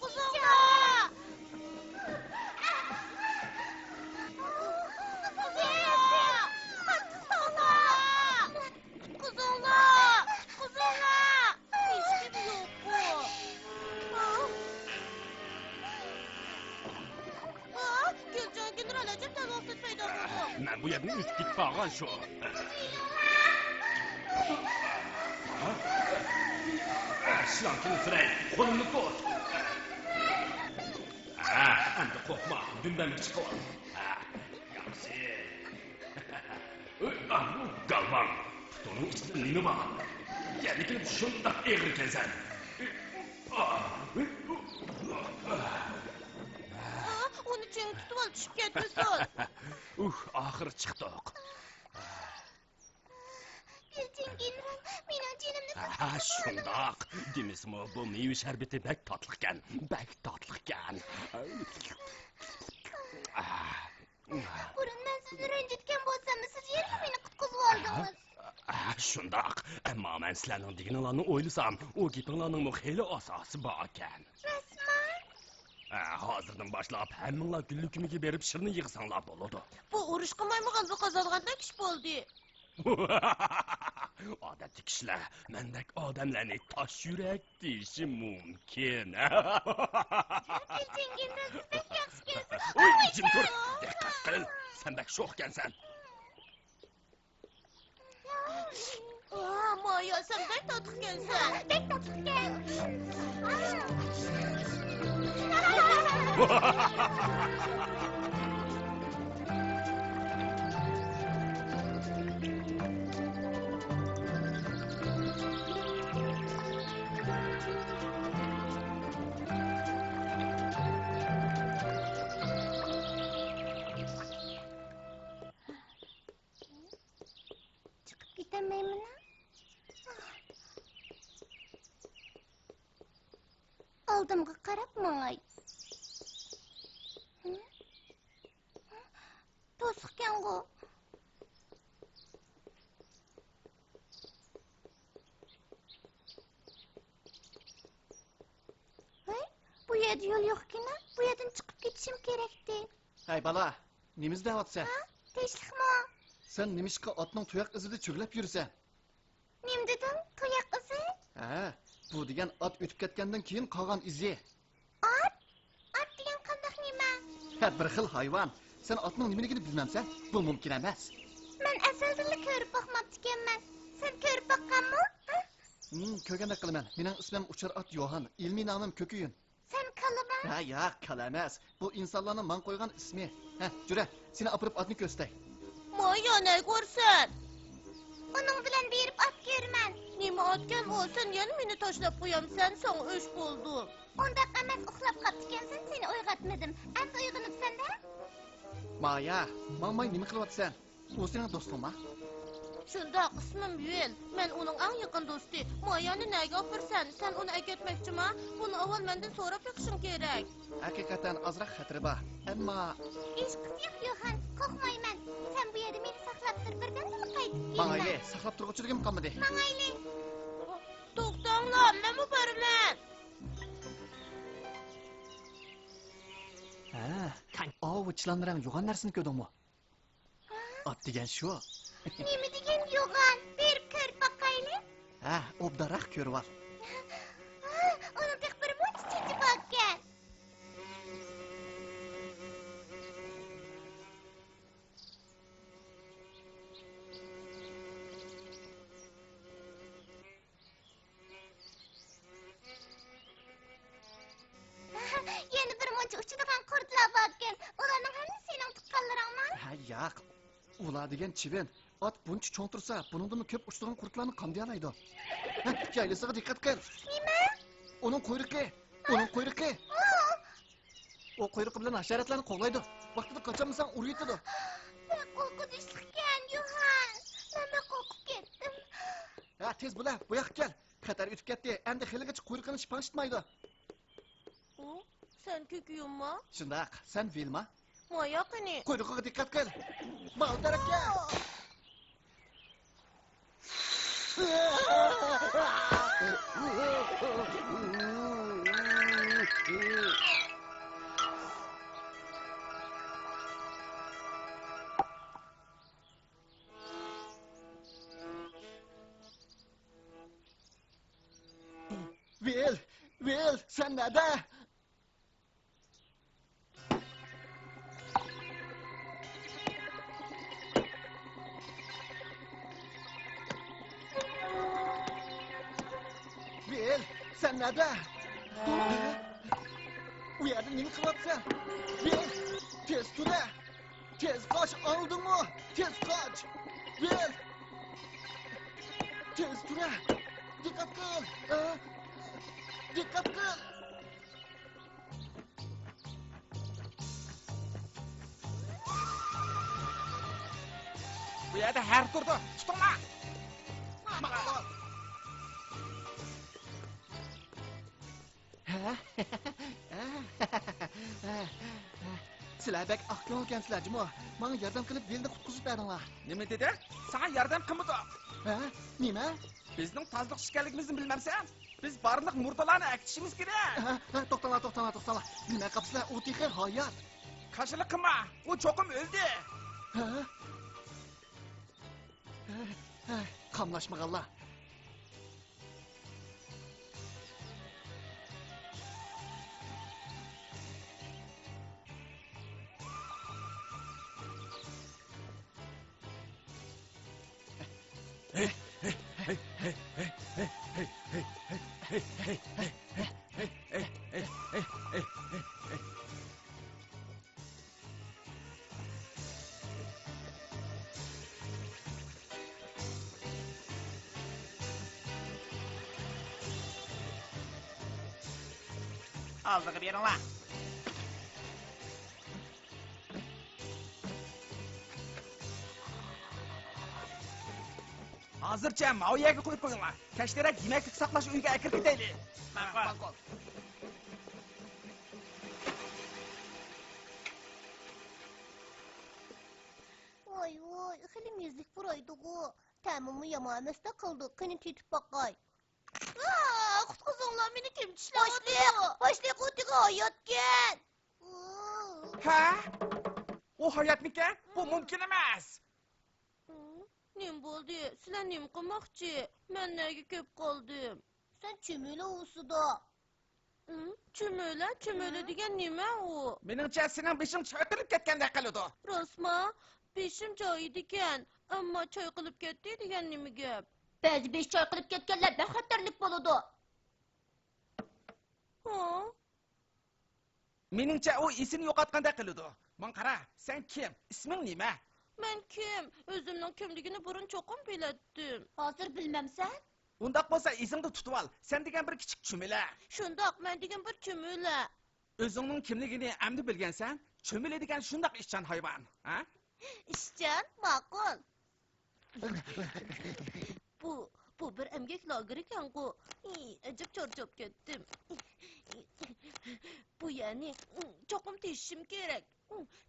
قۇتقۇزۇڭلار! قۇتقۇزۇڭلار! قۇتقۇزۇڭلار! قۇتقۇزۇڭلار! ھېچكىم يوققۇ. ئا، گۈلجان گېنېرال ئەجەب تەلۋاقسىز پەيدا بولدى. مەن بۇ يەردىن ئۆتۈپ كېتىپ قالغان شۇ. ھە؟ سىلەڭ كېلىسىلەي، قولۇمنى تۇت. ھە، ئەمدى قورقما، دۈمبەمگە چىقىۋال. ھە، ياخشى. ئۆي، ئاھ، گالۋاڭ، پۇتۇڭنىڭ ئىچىدە نېمە بار؟ يەنە كېلىپ شۇنداق ئېغىر ئىكەنسەن. ئۆي، ئاھ، ئۆي، ئاھ. ئۇنى چىڭ تۇتۇۋال، چۈشۈپ كەتمىسۇن. ئۇھ، ئاخىرى چىقتۇق. ھە، شۇنداق. دېمىسىمۇ، بۇ مېۋە شەربىتى بەك تاتلىقكەن، بەك تاتلىقكەن. بۇرۇن مەن سىزنى رەنجىتكەن بولساممۇ، سىز يەنىلا مېنى قۇتقۇزۇۋالدىڭىز. ھە، شۇنداق. ئەمما مەن سىلەرنىڭ دېگىنىڭلارنى ئويلىسام، ئۇ گېپىڭلارنىڭمۇ خېلى ئاساسى باركەن. راستمۇ؟ ھە، ھازىردىن باشلاپ ھەممىڭلار گۈللۈكۈمىگە بېرىپ شىرنى يىغساڭلار بولىدۇ. بۇ ئۇرۇشقىمۇ غەلىبە قازانغاندەك ئىش بولدى. ئادەتتە كىشىلەر مەندەك ئادەملەرنى تاش يۈرەك دېيىشى مۇمكىن. جىڭگىندا سىز بەك ياخشىكەنسىز. ۋوي، جىم تۇر! دىققەت قىل! سەن بەك شوخكەنسەن. ۋاھ، مايا، سەن بەك تاتلىقكەنسەن. بەك تاتلىقكەن. چىقىپ كېتەلمەيمەن. ئالدىمغا قاراپ ماڭاي. توسۇقكەنغۇ. ھەي، بۇ يەردە يول يوقكىنا، بۇ يەردىن چىقىپ كېتىشىم كېرەكتى. ھەي بالا، نېمە ئىزدەۋاتىسەن؟ ھە؟ تىنچلىقمۇ؟ سەن نېمىشقا ئاتنىڭ تۇياق ئىزىدا چۆگىلەپ يۈرىسەن؟ نېمە دېدىڭ؟ تۇياق ئىزى؟ ھە، بۇ دېگەن ئات ئۆتۈپ كەتكەندىن كېيىن قالغان ئىزى. ئات؟ ئات دېگەن قانداق نېمە؟ ھە، بىر خىل ھايۋان. سەن ئاتنىڭ نېمىلىكىنى بىلمەمسەن؟ بۇ مۇمكىن ئەمەس. مەن ئەزەلدىنلا كۆرۈپ باقماپتىكەنمەن. سەن كۆرۈپ باققانمۇ؟ ھە؟ ھىم، كۆرگەندەك قىلىمەن. مېنىڭ ئىسمىم ئۇچار ئات يوھان. ئىلمىي نامىم كۆكۈيۈن. سەن كالىمۇ؟ ھە، ياق، كالا ئەمەس. بۇ ئىنسانلارنىڭ ماڭا قويغان ئىسمى. ھە، جۈرە، سېنى ئاپىرىپ ئاتنى كۆرسىتەي. مايا، نەگە بارىسەن؟ ئۇنىڭ بىلەن بېرىپ ئات كۆرىمەن. نېمە ئاتكەن ئۇ؟ سەن يەنە مېنى تاشلاپ قويامسەن؟ ساڭا ئۆچ بولدۇم. ئۇنداق ئەمەس، ئۇخلاپ قاپتىكەنسەن، سېنى ئويغاتمىدىم. ئەمدى ئويغىنىپسەن-دە؟ مايا، ماڭماي نېمە قىلىۋاتىسەن؟ ئۇ سېنىڭ دوستۇڭما؟ شۇنداق، ئىسمىم يۈەن. مەن ئۇنىڭ ئەڭ يېقىن دوستى. مايانى نەگە ئاپىرىسەن؟ سەن ئۇنى ئەكەتمەكچىما؟ بۇنى ئاۋۋال مەندىن سوراپ بېقىشىڭ كېرەك. ھەقىقەتەن ئازراق خەتىرى بار، ئەمما. ھېچقىسى يوق، يوھان، قورقمايمەن. سەن بۇ يەردە مېنى ساقلاپ تۇر، بىردەمدىلا قايتىپ كېلىمەن. ماڭايلى، ساقلاپ تۇرغۇچىلىكىم قالمىدى. ماڭايلى. توختاڭلار، مەنمۇ بارىمەن. ھە، ئاۋۇ چىلانلىرىڭ يوغان نەرسىنى كۆردۈڭمۇ؟ ئات دېگەن شۇ. نېمە دېگەن يوغان؟ بېرىپ كۆرۈپ باقايلى. ھە، ئوبدانراق كۆرۈۋال. ئۇنىڭ تېخى بىر مۇنچە چېچى باركەن. يەنە بىر مۇنچە ئۇچىدىغان قۇرتلار باركەن. ئۇلارنىڭ ھەممىسى سېنىڭ تۇغقانلىرىڭمۇ؟ ھە، ياق. ئۇلار دېگەن چىۋىن. ئات بۇنچە چوڭ تۇرسا، بۇنىڭدىنمۇ كۆپ ئۇچىدىغان قۇرتلارنى قامدىيالايدۇ. ھە، يايلىسىغا دىققەت قىل. نېمە؟ ئۇنىڭ قۇيرۇقى. ئۇنىڭ قۇيرۇقى. ئۇ قۇيرۇقى بىلەن ھاشاراتلارنى قوغلايدۇ. ۋاقتىدا قاچالمىساڭ ئۇرۇۋېتىدۇ. بەك قورقۇنچلۇقكەن، يوھان. مەن بەك قورقۇپ كەتتىم. ھە، تېز بول، بۇ ياققا كەل. خەتەر ئۆتۈپ كەتتى. ئەمدى خېلىغىچە قۇيرۇقىنى پاڭشىتمايدۇ. ئۇ، سەن كۆكۈيۈمما؟ شۇنداق، سەن ۋىلما؟ مايا قېنى؟ قۇيرۇقىغا دىققەت قىل. ماۋۇ تەرەپكە. ۋىل، ۋىل، سەن نەدە؟ ۋىل، سەن نەدە؟ ئۇ يەردە نېمە قىلىۋاتىسەن؟ ۋىل، تېز تۇرە! تېز قاچ، ئاڭلىدىڭمۇ؟ تېز قاچ! ۋىل! تېز تۇرە! دىققەت قىل! ئە؟ دىققەت قىل! بۇ يەردە ھەر تۇرىدۇ. تۇتۇڭلار! ماڭا! سىلەر بەك ئاق كۆڭۈلكەنسىلەر جۇمۇ. ماڭا ياردەم قىلىپ ۋىلنى قۇتقۇزۇپ بەردىڭلار. نېمە دېدىڭ؟ ساڭا ياردەم قىلمىدۇق. ھە؟ نېمە؟ بىزنىڭ تازىلىقچى ئىكەنلىكىمىزنى بىلمەمسەن؟ بىز بارلىق مۇردىلارنى ئەكېتىشىمىز كېرەك. ھە، ھە، توختاڭلار، توختاڭلار، توختاڭلار. بىلمەي قاپسىلەر، ئۇ تېخى ھايات. كاشىلىق قىلما، ئۇ چوقۇم ئۆلدى. ھە؟ ھە، ھە، قاملاشمىغانلار. ئالدىغا بېرىڭلار. ھازىرچە ماۋۇ يەرگە قويۇپ قويۇڭلار. كەچلىرەك يېمەكلىك ساقلاش ئۆيىگە ئەكىرىپ كېتەيلى. ماقۇل. ۋاي ۋاي، خېلى مېزىلىك پۇرايدىغۇ. تەمىمۇ يامان ئەمەستەك قىلدى. قېنى، تېتىپ باقاي. ئا، قۇتقۇزۇڭلار، مېنى كىم چىشلەۋاتىدۇ؟ باشلىق، باشلىق، ئۇ تېخى ھاياتكەن. ھە؟ ئۇ ھاياتمىكەن؟ بۇ مۇمكىن ئەمەس. نېمە بولدى؟ سىلەر نېمە قىلماقچى؟ مەن نەگە كېلىپ قالدىم؟ سەن چۈمۈلە ئۇۋىسىدا. چۈمۈلە؟ چۈمۈلە دېگەن نېمە ئۇ؟ مېنىڭچە، سېنىڭ بېشىڭ چايقىلىپ كەتكەندەك قىلىدۇ. راستما؟ بېشىم جايىدىكەن، ئەمما چايقىلىپ كەتتى دېگەن نېمە گەپ؟ بەزى بېشى چايقىلىپ كەتكەنلەر بەك خەتەرلىك بولىدۇ. ھا؟ مېنىڭچە، ئۇ ئېسىنى يوقاتقاندەك قىلىدۇ. ماڭا قارا، سەن كىم؟ ئىسمىڭ نېمە؟ مەن كىم؟ ئۆزۈمنىڭ كىملىكىنى بۇرۇن چوقۇم بىلەتتىم. ھازىر بىلمەمسەن؟ ئۇنداق بولسا ئېسىڭدە تۇتۇۋال، سەن دېگەن بىر كىچىك چۈمۈلە. شۇنداق، مەن دېگەن بىر چۈمۈلە. ئۆزۈڭنىڭ كىملىكىنى ئەمدى بىلگەنسەن؟ چۈمۈلە دېگەن شۇنداق ئىشچان ھايۋان، ھە؟ ئىشچان، ماقۇل. بۇ، بۇ بىر ئەمگەك لاگېرى ئىكەنغۇ. ئەجەب چارچاپ كەتتىم. بۇ يەرنى چوقۇم تېشىشىم كېرەك.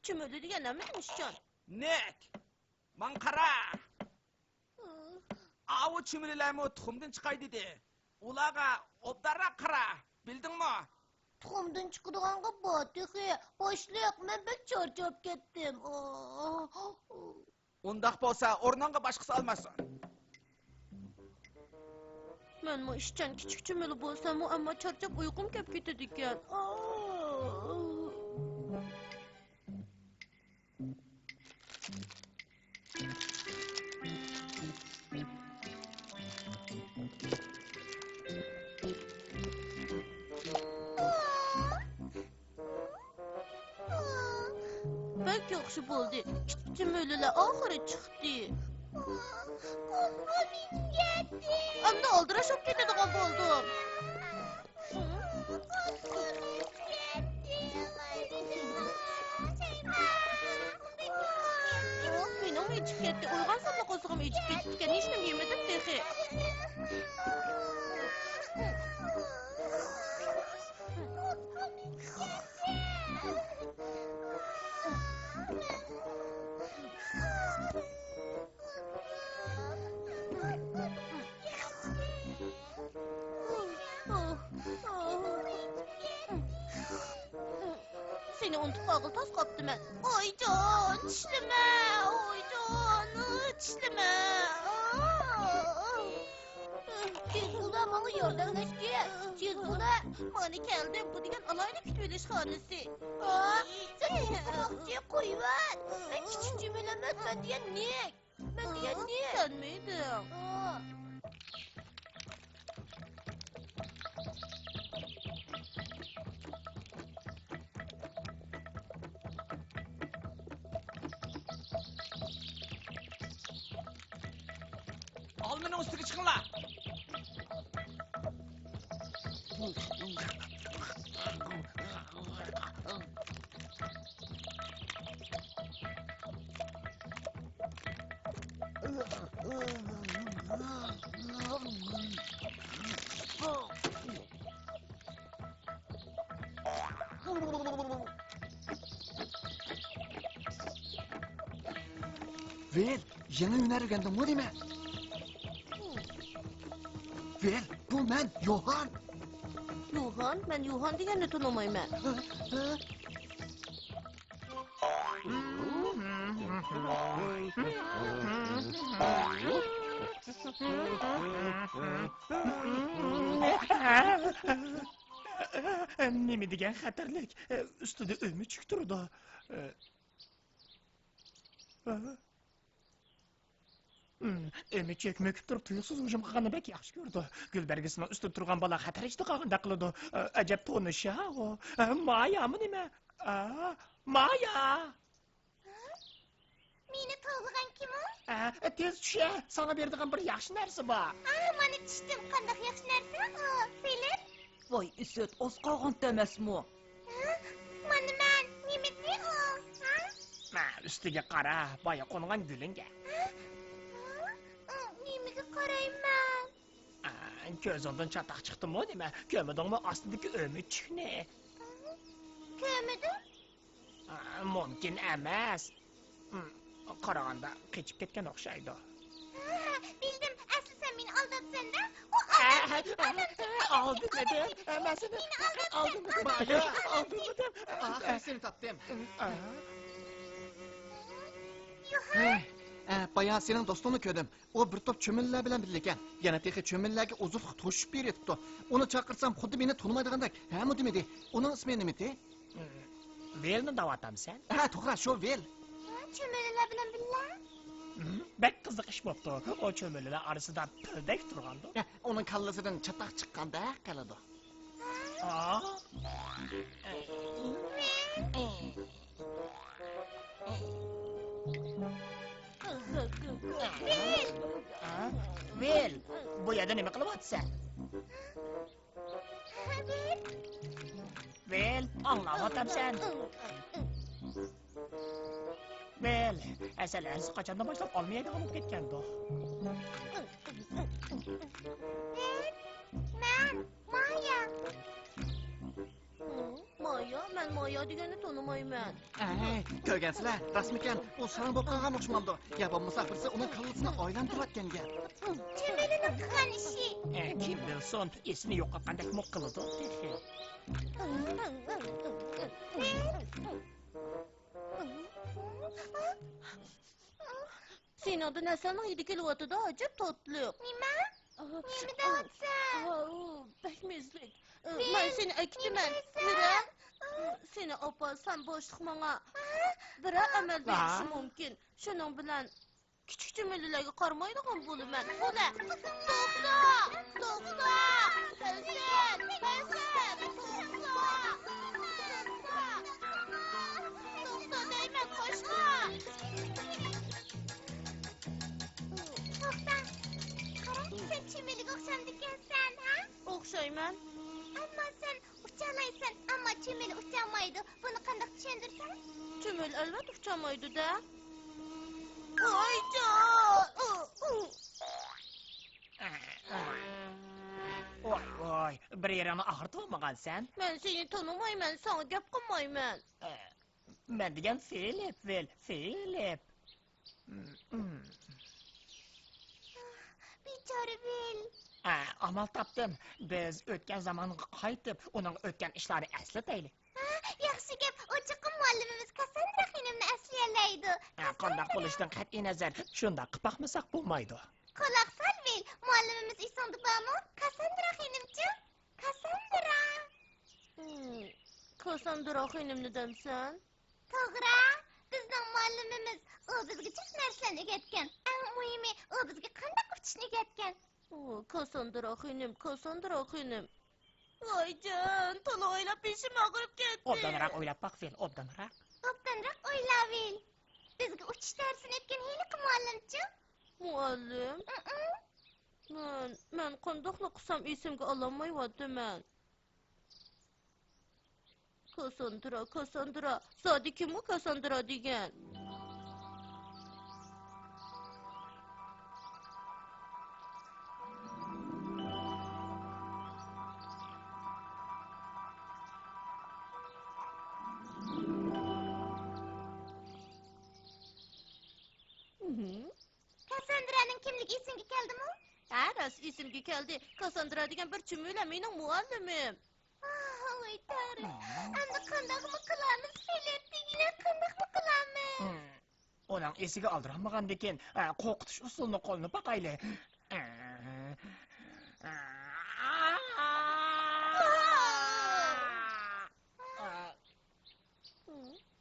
چۈمۈلە دېگەن ھەممىدىن ئىشچان. نېك! ماڭا قارا! ئاۋۇ چۈمۈلىلەرمۇ تۇخۇمدىن چىقاي دېدى. ئۇلارغا ئوبدانراق قارا، بىلدىڭمۇ؟ تۇخۇمدىن چىقىدىغانغا بار تېخى. باشلىق، مەن بەك چارچاپ كەتتىم. ئۇنداق بولسا، ئورنۇڭغا باشقىسى ئالماسۇن. مەنمۇ ئىشچان كىچىك چۈمۈلە بولساممۇ، ئەمما چارچاپ ئۇيقۇم كەپ كېتىدىكەن. بەك ياخشى بولدى. كىچىك چۈمۈلىلەر ئاخىرى چىقتى. ئەمدى ئالدىراش بولۇپ كېتىدىغان بولدۇم. مېنىڭمۇ ئېچىپ كەتتى. ئويغانساملا قورسىقىم ئېچىپ كېتىپتىكەن. ھېچنېمە يېمىدىم تېخى. سېنى ئۇنتۇپ قالغىلى تاس قاپتىمەن. ئايجان، چىشلىمە، ئايجان، چىشلىمە. تېز بول، ماڭا ياردەملەشكە. تېز بول. مانا كەلدىم، بۇ دېگەن ئالاھىدە كۈتۈۋېلىش خانىسى. سەن نېمە قىلماقچى؟ قويۇۋەت. مەن كىچىك جۈمۈلە ئەمەس، مەن دېگەن نېك. مەن دېگەن نېك. سەنمىدىڭ؟ ئالمىنىڭ ئۈستىگە چىقىڭلار! ۋىل، يېڭى ھۈنەر ئۆگەندىڭمۇ نېمە؟ ۋىل، بۇ مەن، يوھان. يوھان؟ مەن يوھان دېگەننى تونۇمايمەن. نېمە دېگەن خەتەرلىك! ئۈستىدە ئۆمۈچۈك تۇرىدۇ. ئۆمۈچۈك مۆكۈپ تۇرۇپ تۇيۇقسىز ھۇجۇم قىلغاننى بەك ياخشى كۆرىدۇ. گۈل بەرگىسىنىڭ ئۈستىدە تۇرغان بالا خەتەر ئىچىدە قالغاندەك قىلىدۇ. ئەجەب تونۇش ھە ئۇ. مايامۇ نېمە؟ مايا! مېنى توۋلىغان كىم ئۇ؟ تېز چۈش ھە، ساڭا بېرىدىغان بىر ياخشى نەرسە بار. ئا، مانا چۈشتۈم، قانداق ياخشى نەرسە ئۇ، فىلىپ؟ ۋاي ئىسىت، ئاز قالغانتى ئەمەسمۇ؟ ھە؟ مانا مەن، نېمىدى ئۇ؟ ھە؟ مە، ئۈستىگە قارا، بايا قونغان گۈلۈڭگە. ھە؟ ھە؟ ئۇ، نېمىگە قارايمەن؟ ئا، كۆزۈڭدىن چاتاق چىقتىمۇ نېمە؟ كۆرمىدىڭمۇ ئاستىدىكى ئۆمۈچۈكنى؟ كۆرمىدىم. ئا، مۇمكىن ئەمەس. ھىم، قارىغاندا قېچىپ كەتكەن ئوخشايدۇ. ھە، بىلدىم، ئەسلى سەن مېنى ئالداپسەن-دە. ئۇ ئالدامچى، ئالدامچى، ئالدامچى، ئالدىمىدىم. مەن سېنى مېنى ئالداپسەن. ئالدىمىدىم. ئالدامچى، مايا، ئالدىمىدىم. ئاخىرى سېنى تاپتىم. يوھان. ھە، بايا سېنىڭ دوستۇڭنى كۆردۈم. ئۇ بىر توپ چۆمۈلىلەر بىلەن بىللىكەن. يەنە تېخى چۆمۈلىلەرگە ئوزۇقلۇق توشۇپ بېرىۋېتىپتۇ. ئۇنى چاقىرسام، خۇددى مېنى تونۇمايدىغاندەك ھەمۇ دېمىدى. ئۇنىڭ ئىسمى نېمىتى؟ ۋىلنى دەۋاتامسەن؟ ھە، توغرا، شۇ ۋىل. ھە، چۆمۈلىلەر بىلەن بىللە. ھىم، بەك قىزىق ئىش بوپتۇ. ئۇ چۆمۈلىلەر ئارىسىدا پىلدەك تۇرغاندۇ. ھە، ئۇنىڭ كاللىسىدىن چاتاق چىققاندەك قىلىدۇ. ھە؟ ئا؟ ۋىل. ۋىل! ھە؟ ۋىل، بۇ يەردە نېمە قىلىۋاتىسەن؟ ۋىل! ۋىل، ئاڭلاۋاتامسەن؟ ۋىل، ھەسەل ھەرىسى قاچاندىن باشلاپ ئالما يەيدىغان بولۇپ كەتكەندۇ؟ ۋىل، مەن مايا. ھە؟ مايا؟ مەن مايا دېگەننى تونۇمايمەن. ئەي، كۆرگەنسىلەر، راستمىكەن؟ ئۇ ساراڭ بولۇپ قالغان ئوخشىمامدۇ؟ يا بولمىسا بىرسى ئۇنىڭ كاللىسىنى ئايلاندۇرۇۋەتكەن گەپ. چۆمۈلىنىڭ قىلغان ئىشى. ئە، كىم بىلسۇن، ئېسىنى يوقاتقاندەكمۇ قىلىدۇ تېخى. سېنىڭدىن ھەسەلنىڭ ھىدى كېلىۋاتىدۇ، ئەجەب تاتلىق. نېمە؟ نېمە دەۋاتىسەن؟ ئاۋۇ، بەك مېزىلىك. مەن سېنى ئەكېتىمەن. يۈرە. سېنى ئاپا، سەن بوشلۇق ماڭا. بىرەر ئەمەل بېرىشى مۇمكىن. شۇنىڭ بىلەن كىچىك چۆمۈلىلەرگە قارىمايدىغان بولىمەن. بولە. توختا! توختا! ھەسەن! ھەسەن! توختا! توختا دەيمەن، قاچما! توختا! قارا، سەن چۆمۈلىگە ئوخشامدىكەنسەن، ھە؟ ئوخشايمەن. ئەمما سەن ئۇچالايسەن، ئەمما چۆمۈلە ئۇچالمايدۇ. بۇنى قانداق چۈشەندۈرسەڭ؟ چۆمۈلە ئەلۋەتتە ئۇچالمايدۇ-دە. ۋايجان! ۋاي ۋاي، بىر يېرىڭنى ئاغرىتىۋالمىغانسەن؟ مەن سېنى تونۇمايمەن، ساڭا گەپ قىلمايمەن. ئە، مەن دېگەن فىلىپ، ۋىل، فىلىپ. بىچارە ۋىل. ئە، ئامال تاپتىم. بىز ئۆتكەن زامانغا قايتىپ، ئۇنىڭغا ئۆتكەن ئىشلارنى ئەسلىتەيلى. ھە، ياخشى گەپ. ئۇ چوقۇم مۇئەللىمىمىز كاسساندرا خېنىمنى ئەسلىيەلەيدۇ. ھە، قانداق بولۇشىدىن قەتئىينەزەر، شۇنداق قىلىپ باقمىساق بولمايدۇ. قۇلاق سال، ۋىل. مۇئەللىمىمىز ئېسىڭدە بارمۇ؟ كاسساندرا خېنىمچۇ؟ كاسساندرا. ھىم، كاسساندرا خېنىمنى دەمسەن؟ توغرا. بىزنىڭ مۇئەللىمىمىز. ئۇ بىزگە جىق نەرسىلەرنى ئۆگەتكەن. ئەڭ مۇھىمى، ئۇ بىزگە قانداق ئۇچۇشنى ئۆگەتكەن. ئۇ، كاسساندرا خېنىم، كاسساندرا خېنىم. ۋايجان، تولا ئويلاپ بېشىم ئاغرىپ كەتتى. ئوبدانراق ئويلاپ باق، ۋىل، ئوبدانراق. ئوبدانراق ئويلا، ۋىل. بىزگە ئۇچۇش دەرسىنى ئۆتكەن ھېلىقى مۇئەللىمچۇ؟ مۇئەللىم؟ ئىئىم. مەن، مەن قانداقلا قىلسام ئېسىمگە ئالالمايۋاتىمەن. كاسساندرا، كاسساندرا. زادى كىم ئۇ كاسساندرا دېگەن؟ ھىم؟ كاسساندرانىڭ كىملىكى ئېسىڭگە كەلدىمۇ؟ ھە، راست ئېسىمگە كەلدى. كاسساندرا دېگەن بىر چۈمۈلە مېنىڭ مۇئەللىمىم. ئاھ، ۋاي تەرى. ئەمدى قانداقمۇ قىلامىز، فىلىپ دېگىنە، قانداقمۇ قىلامىز؟ ھىم. ئۇنىڭ ئېسىگە ئالدىرالمىغاندىكىن، ئە، قورقۇتۇش ئۇسۇلىنى قوللىنىپ باقايلى.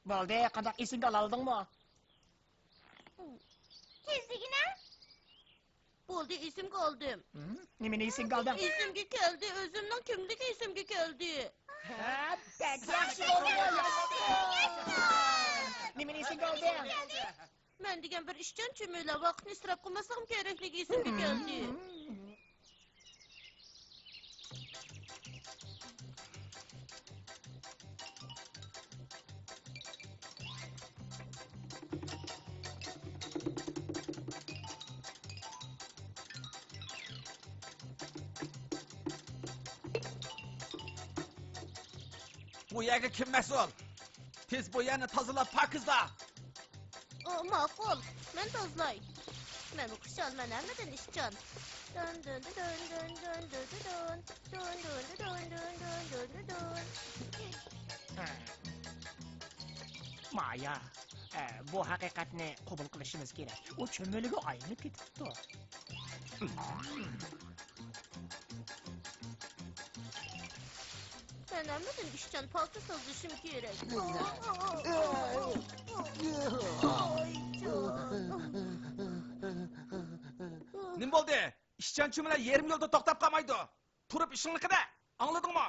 بولدى، قانداق، ئېسىڭگە ئالالىدىڭمۇ؟ تېز دېگىنە. بولدى، ئېسىمگە ئالدىم. ھىم؟ نېمىنى ئېسىڭگە ئالدىڭ؟ ئېسىمگە كەلدى، ئۆزۈمنىڭ كىملىكى ئېسىمگە كەلدى. ھە، بەك ياخشى بولدى. نېمىنى ئېسىڭگە ئالدىڭ؟ مەن دېگەن بىر ئىشچان چۈمۈلە ۋاقىتنى ئىسراپ قىلماسلىقىم كېرەكلىكى ئېسىمگە كەلدى. بۇ يەرگە كىم مەسئۇل؟ تېز بۇ يەرنى تازىلاپ پاكىزلا! ئۇ، ماقۇل، مەن تازىلاي. مەنمۇ خۇشالمەن، ھەممىدىن ئىشچان. دۇن دۇن دۇن دۇن دۇن دۇن دۇن دۇن. دۇن دۇن دۇن دۇن دۇن دۇن دۇن دۇن. مايا، ئە، بۇ ھەقىقەتنى قوبۇل قىلىشىمىز كېرەك. ئۇ چۈمۈلىگە ئايلىنىپ كېتىپتۇ. مەن ھەممىدىن ئىشچان پاكىز تازىلىشىم كېرەك. نېمە بولدى؟ ئىشچان چۈمۈلە يېرىم يولدا توختاپ قالمايدۇ. تۇرۇپ ئىشىڭنى قىلە. ئاڭلىدىڭمۇ؟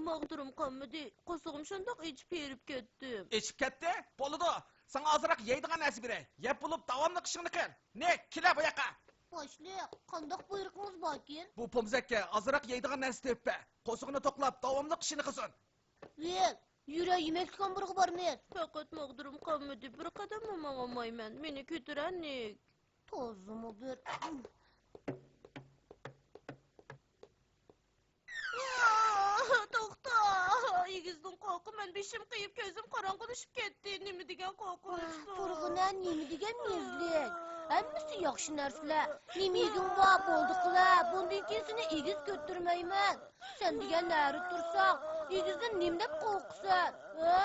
ماغدۇرۇم قالمىدى. قورسىقىم شۇنداق ئېچىپ ھېرىپ كەتتىم. ئېچىپ كەتتى؟ بولىدۇ. ساڭا ئازراق يەيدىغان نەرسە بېرەي. يەپ بولۇپ داۋاملىق ئىشىڭنى قىل. نىك، كېلە بۇ ياققا. باشلىق، قانداق بۇيرۇقىڭىز باركىن؟ بۇ پومزەككە ئازراق يەيدىغان نەرسە تېپىپ بەر. قورسىقىنى توقلاپ داۋاملىق ئىشىنى قىلسۇن. ۋىل، يۈرە يېمەكلىك ئامبىرىغا بارىمىز. پەقەت ماغدۇرۇم قالمىدى. بىر قەدەممۇ ماڭالمايمەن. مېنى كۆتۈرە نىك. تازىمۇ بىر. توختا! ئېگىزدىن قورقىمەن، بېشىم قېيىپ، كۆزۈم قاراڭغۇلىشىپ كەتتى. نېمە دېگەن قورقۇنچتۇ. تۇرغىنە، نېمە دېگەن مېزلىك. ھەممىسى ياخشى نەرسىلەر. نېمە يېگۈڭ بار، بولدى قىلە. بۇندىن كېيىن سېنى ئېگىز كۆتۈرمەيمەن. سەن دېگەن نەرىدە تۇرساڭ، ئېگىزدىن نېمە دەپ قورقىسەن؟ ھە؟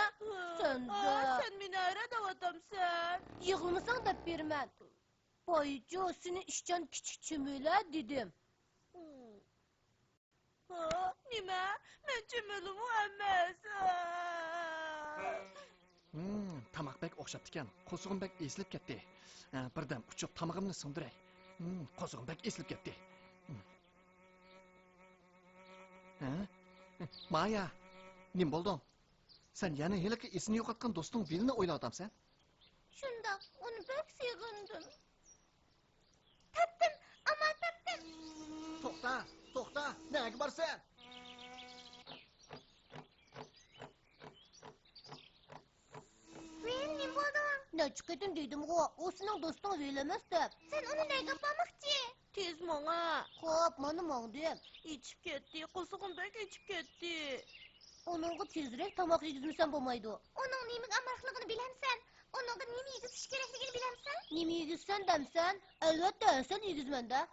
سەندە. سەن مېنى ھەيران دەۋاتامسەن؟ يىغلىمىساڭ دەپ بېرىمەن. بايجۇ، سېنى ئىشچان كىچىك چۈمۈلە دېدىم. ھا، نېمە؟ مەن چۈمۈلىمۇ ئەمەس. ھىم، تاماق بەك ئوخشاپتىكەن. قورسىقىم بەك ئېسىلىپ كەتتى. ھە، بىردەم ئۇچۇپ تامىقىمنى سىڭدۈرەي. ھىم، قورسىقىم بەك ئېسىلىپ كەتتى. ھىم. ھە؟ مايا، نېمە بولدۇڭ؟ سەن يەنە ھېلىقى ئېسىنى يوقاتقان دوستۇڭ ۋىلنى ئويلاۋاتامسەن؟ شۇنداق، ئۇنى بەك سېغىندىم. تاپتىم، ئامال تاپتىم. توختا، توختا، نەگە بارىسەن؟ ۋىل، نېمە بولدۇڭ؟ نەچچە قېتىم دېدىمغۇ، ئۇ سېنىڭ دوستۇڭ ۋىل ئەمەس دەپ. سەن ئۇنى نەگە ئاپارماقچى؟ تېز ماڭا. خوپ، مانا ماڭدىم. ئېچىپ كەتتى، قورسىقىم بەك ئېچىپ كەتتى. ئۇنىڭغا تېزرەك تاماق يېگۈزمىسەم بولمايدۇ. ئۇنىڭ نېمىگە ئامراقلىقىنى بىلەمسەن؟ ئۇنىڭغا نېمە يېگۈزۈش كېرەكلىكىنى بىلەمسەن؟ نېمە يېگۈزسەن دەمسەن؟ ئەلۋەتتە، ھەسەل يەيدىغانلىقىنى بىلگەنكەنسەن.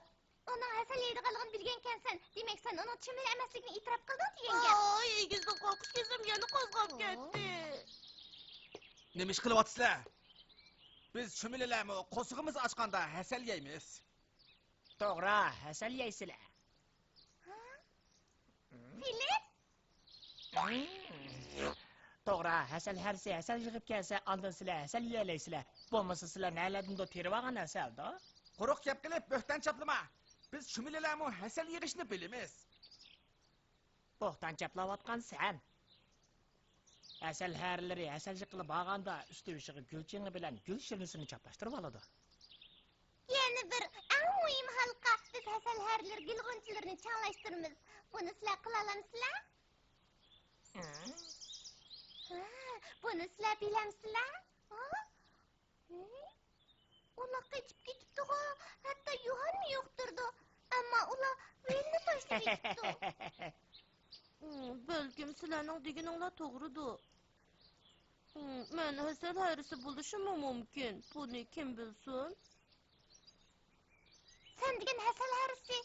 ئۇنىڭ ھەسەل يەيدىغانلىقىنى بىلمەكچىسەن، ئۇنىڭ چۈمۈلە ئەمەسلىكىنى ئېتىراپ قىلدىڭ دېگەن گەپ. ئاي، ئېگىزدىن قورقۇش كېسەم يەنە قوزغاپ كەتتى. نېمە ئىش قىلىۋاتىسىلەر؟ بىز چۈمۈلىلەرمۇ قورسىقىمىز ئاچقاندا ھەسەل يەيمىز. توغرا، ھەسەل يەيسىلەر. ھە؟ فىلىپ؟ توغرا، ھەسەل ھەرىسى ھەسەل يىغىپ كەلسە، ئاندىن سىلەر ھەسەل يېيەلەيسىلەر. بولمىسا سىلەر نەلەردىندۇ تېرىۋالغان ھەسەلدۇ؟ قۇرۇق گەپ قىلىپ، بۆھتان چاپلىما. بىز چۈمۈلىلەرمۇ ھەسەل يىغىشنى بىلىمىز. بوھتان چاپلاۋاتقان سەن. ھەسەل ھەرىلىرى ھەسەل يىغقىلى بارغاندا، ئۈستى بېشىغا گۈل چېڭى بىلەن گۈل شىرنىسىنى چاپلاشتۇرۇۋالىدۇ. يەنە بىر ئەڭ مۇھىم ھالقا، بىز ھەسەل ھەرىلىرى گۈل غۇنچىلىرىنى چاڭلاشتۇرىمىز. بۇنى سىلەر قىلالامسىلەر؟ ھە؟ ھە، بۇنى سىلەر بىلەمسىلەر؟ ھە؟ ھە؟ ئۇلار قېچىپ كېتىپتىغۇ، ھەتتا يوھانمۇ يوق تۇرىدۇ. ئەمما ئۇلار ۋىلنى تاشلىۋېتىپتۇ. ھىم، بەلكىم سىلەرنىڭ دېگىنىڭلار توغرىدۇ. ھىم، مەن ھەسەل ھەرىسى بولۇشۇممۇ مۇمكىن. بۇنى كىم بىلسۇن؟ دېگەن ھەسەل ھەرىسى.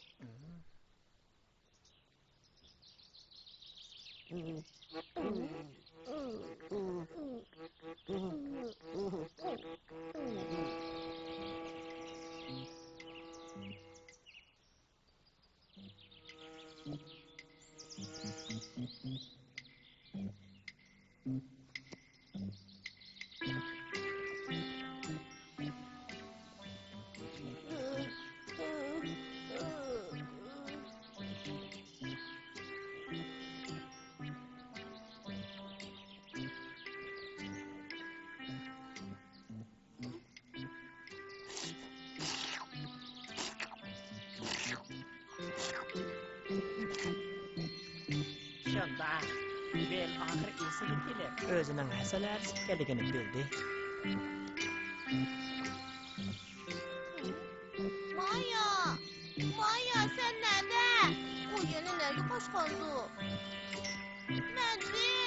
شۇنداق. بىل ئاخىرى ئېسىگە كېلىپ، ئۆزىنىڭ ھەسەل ھەرىسى ئىكەنلىكىنى بىلدى. مايا! مايا، سەن نەدە؟ ئۇ يەنە نەگە قاچقاندۇ؟ مەن بىل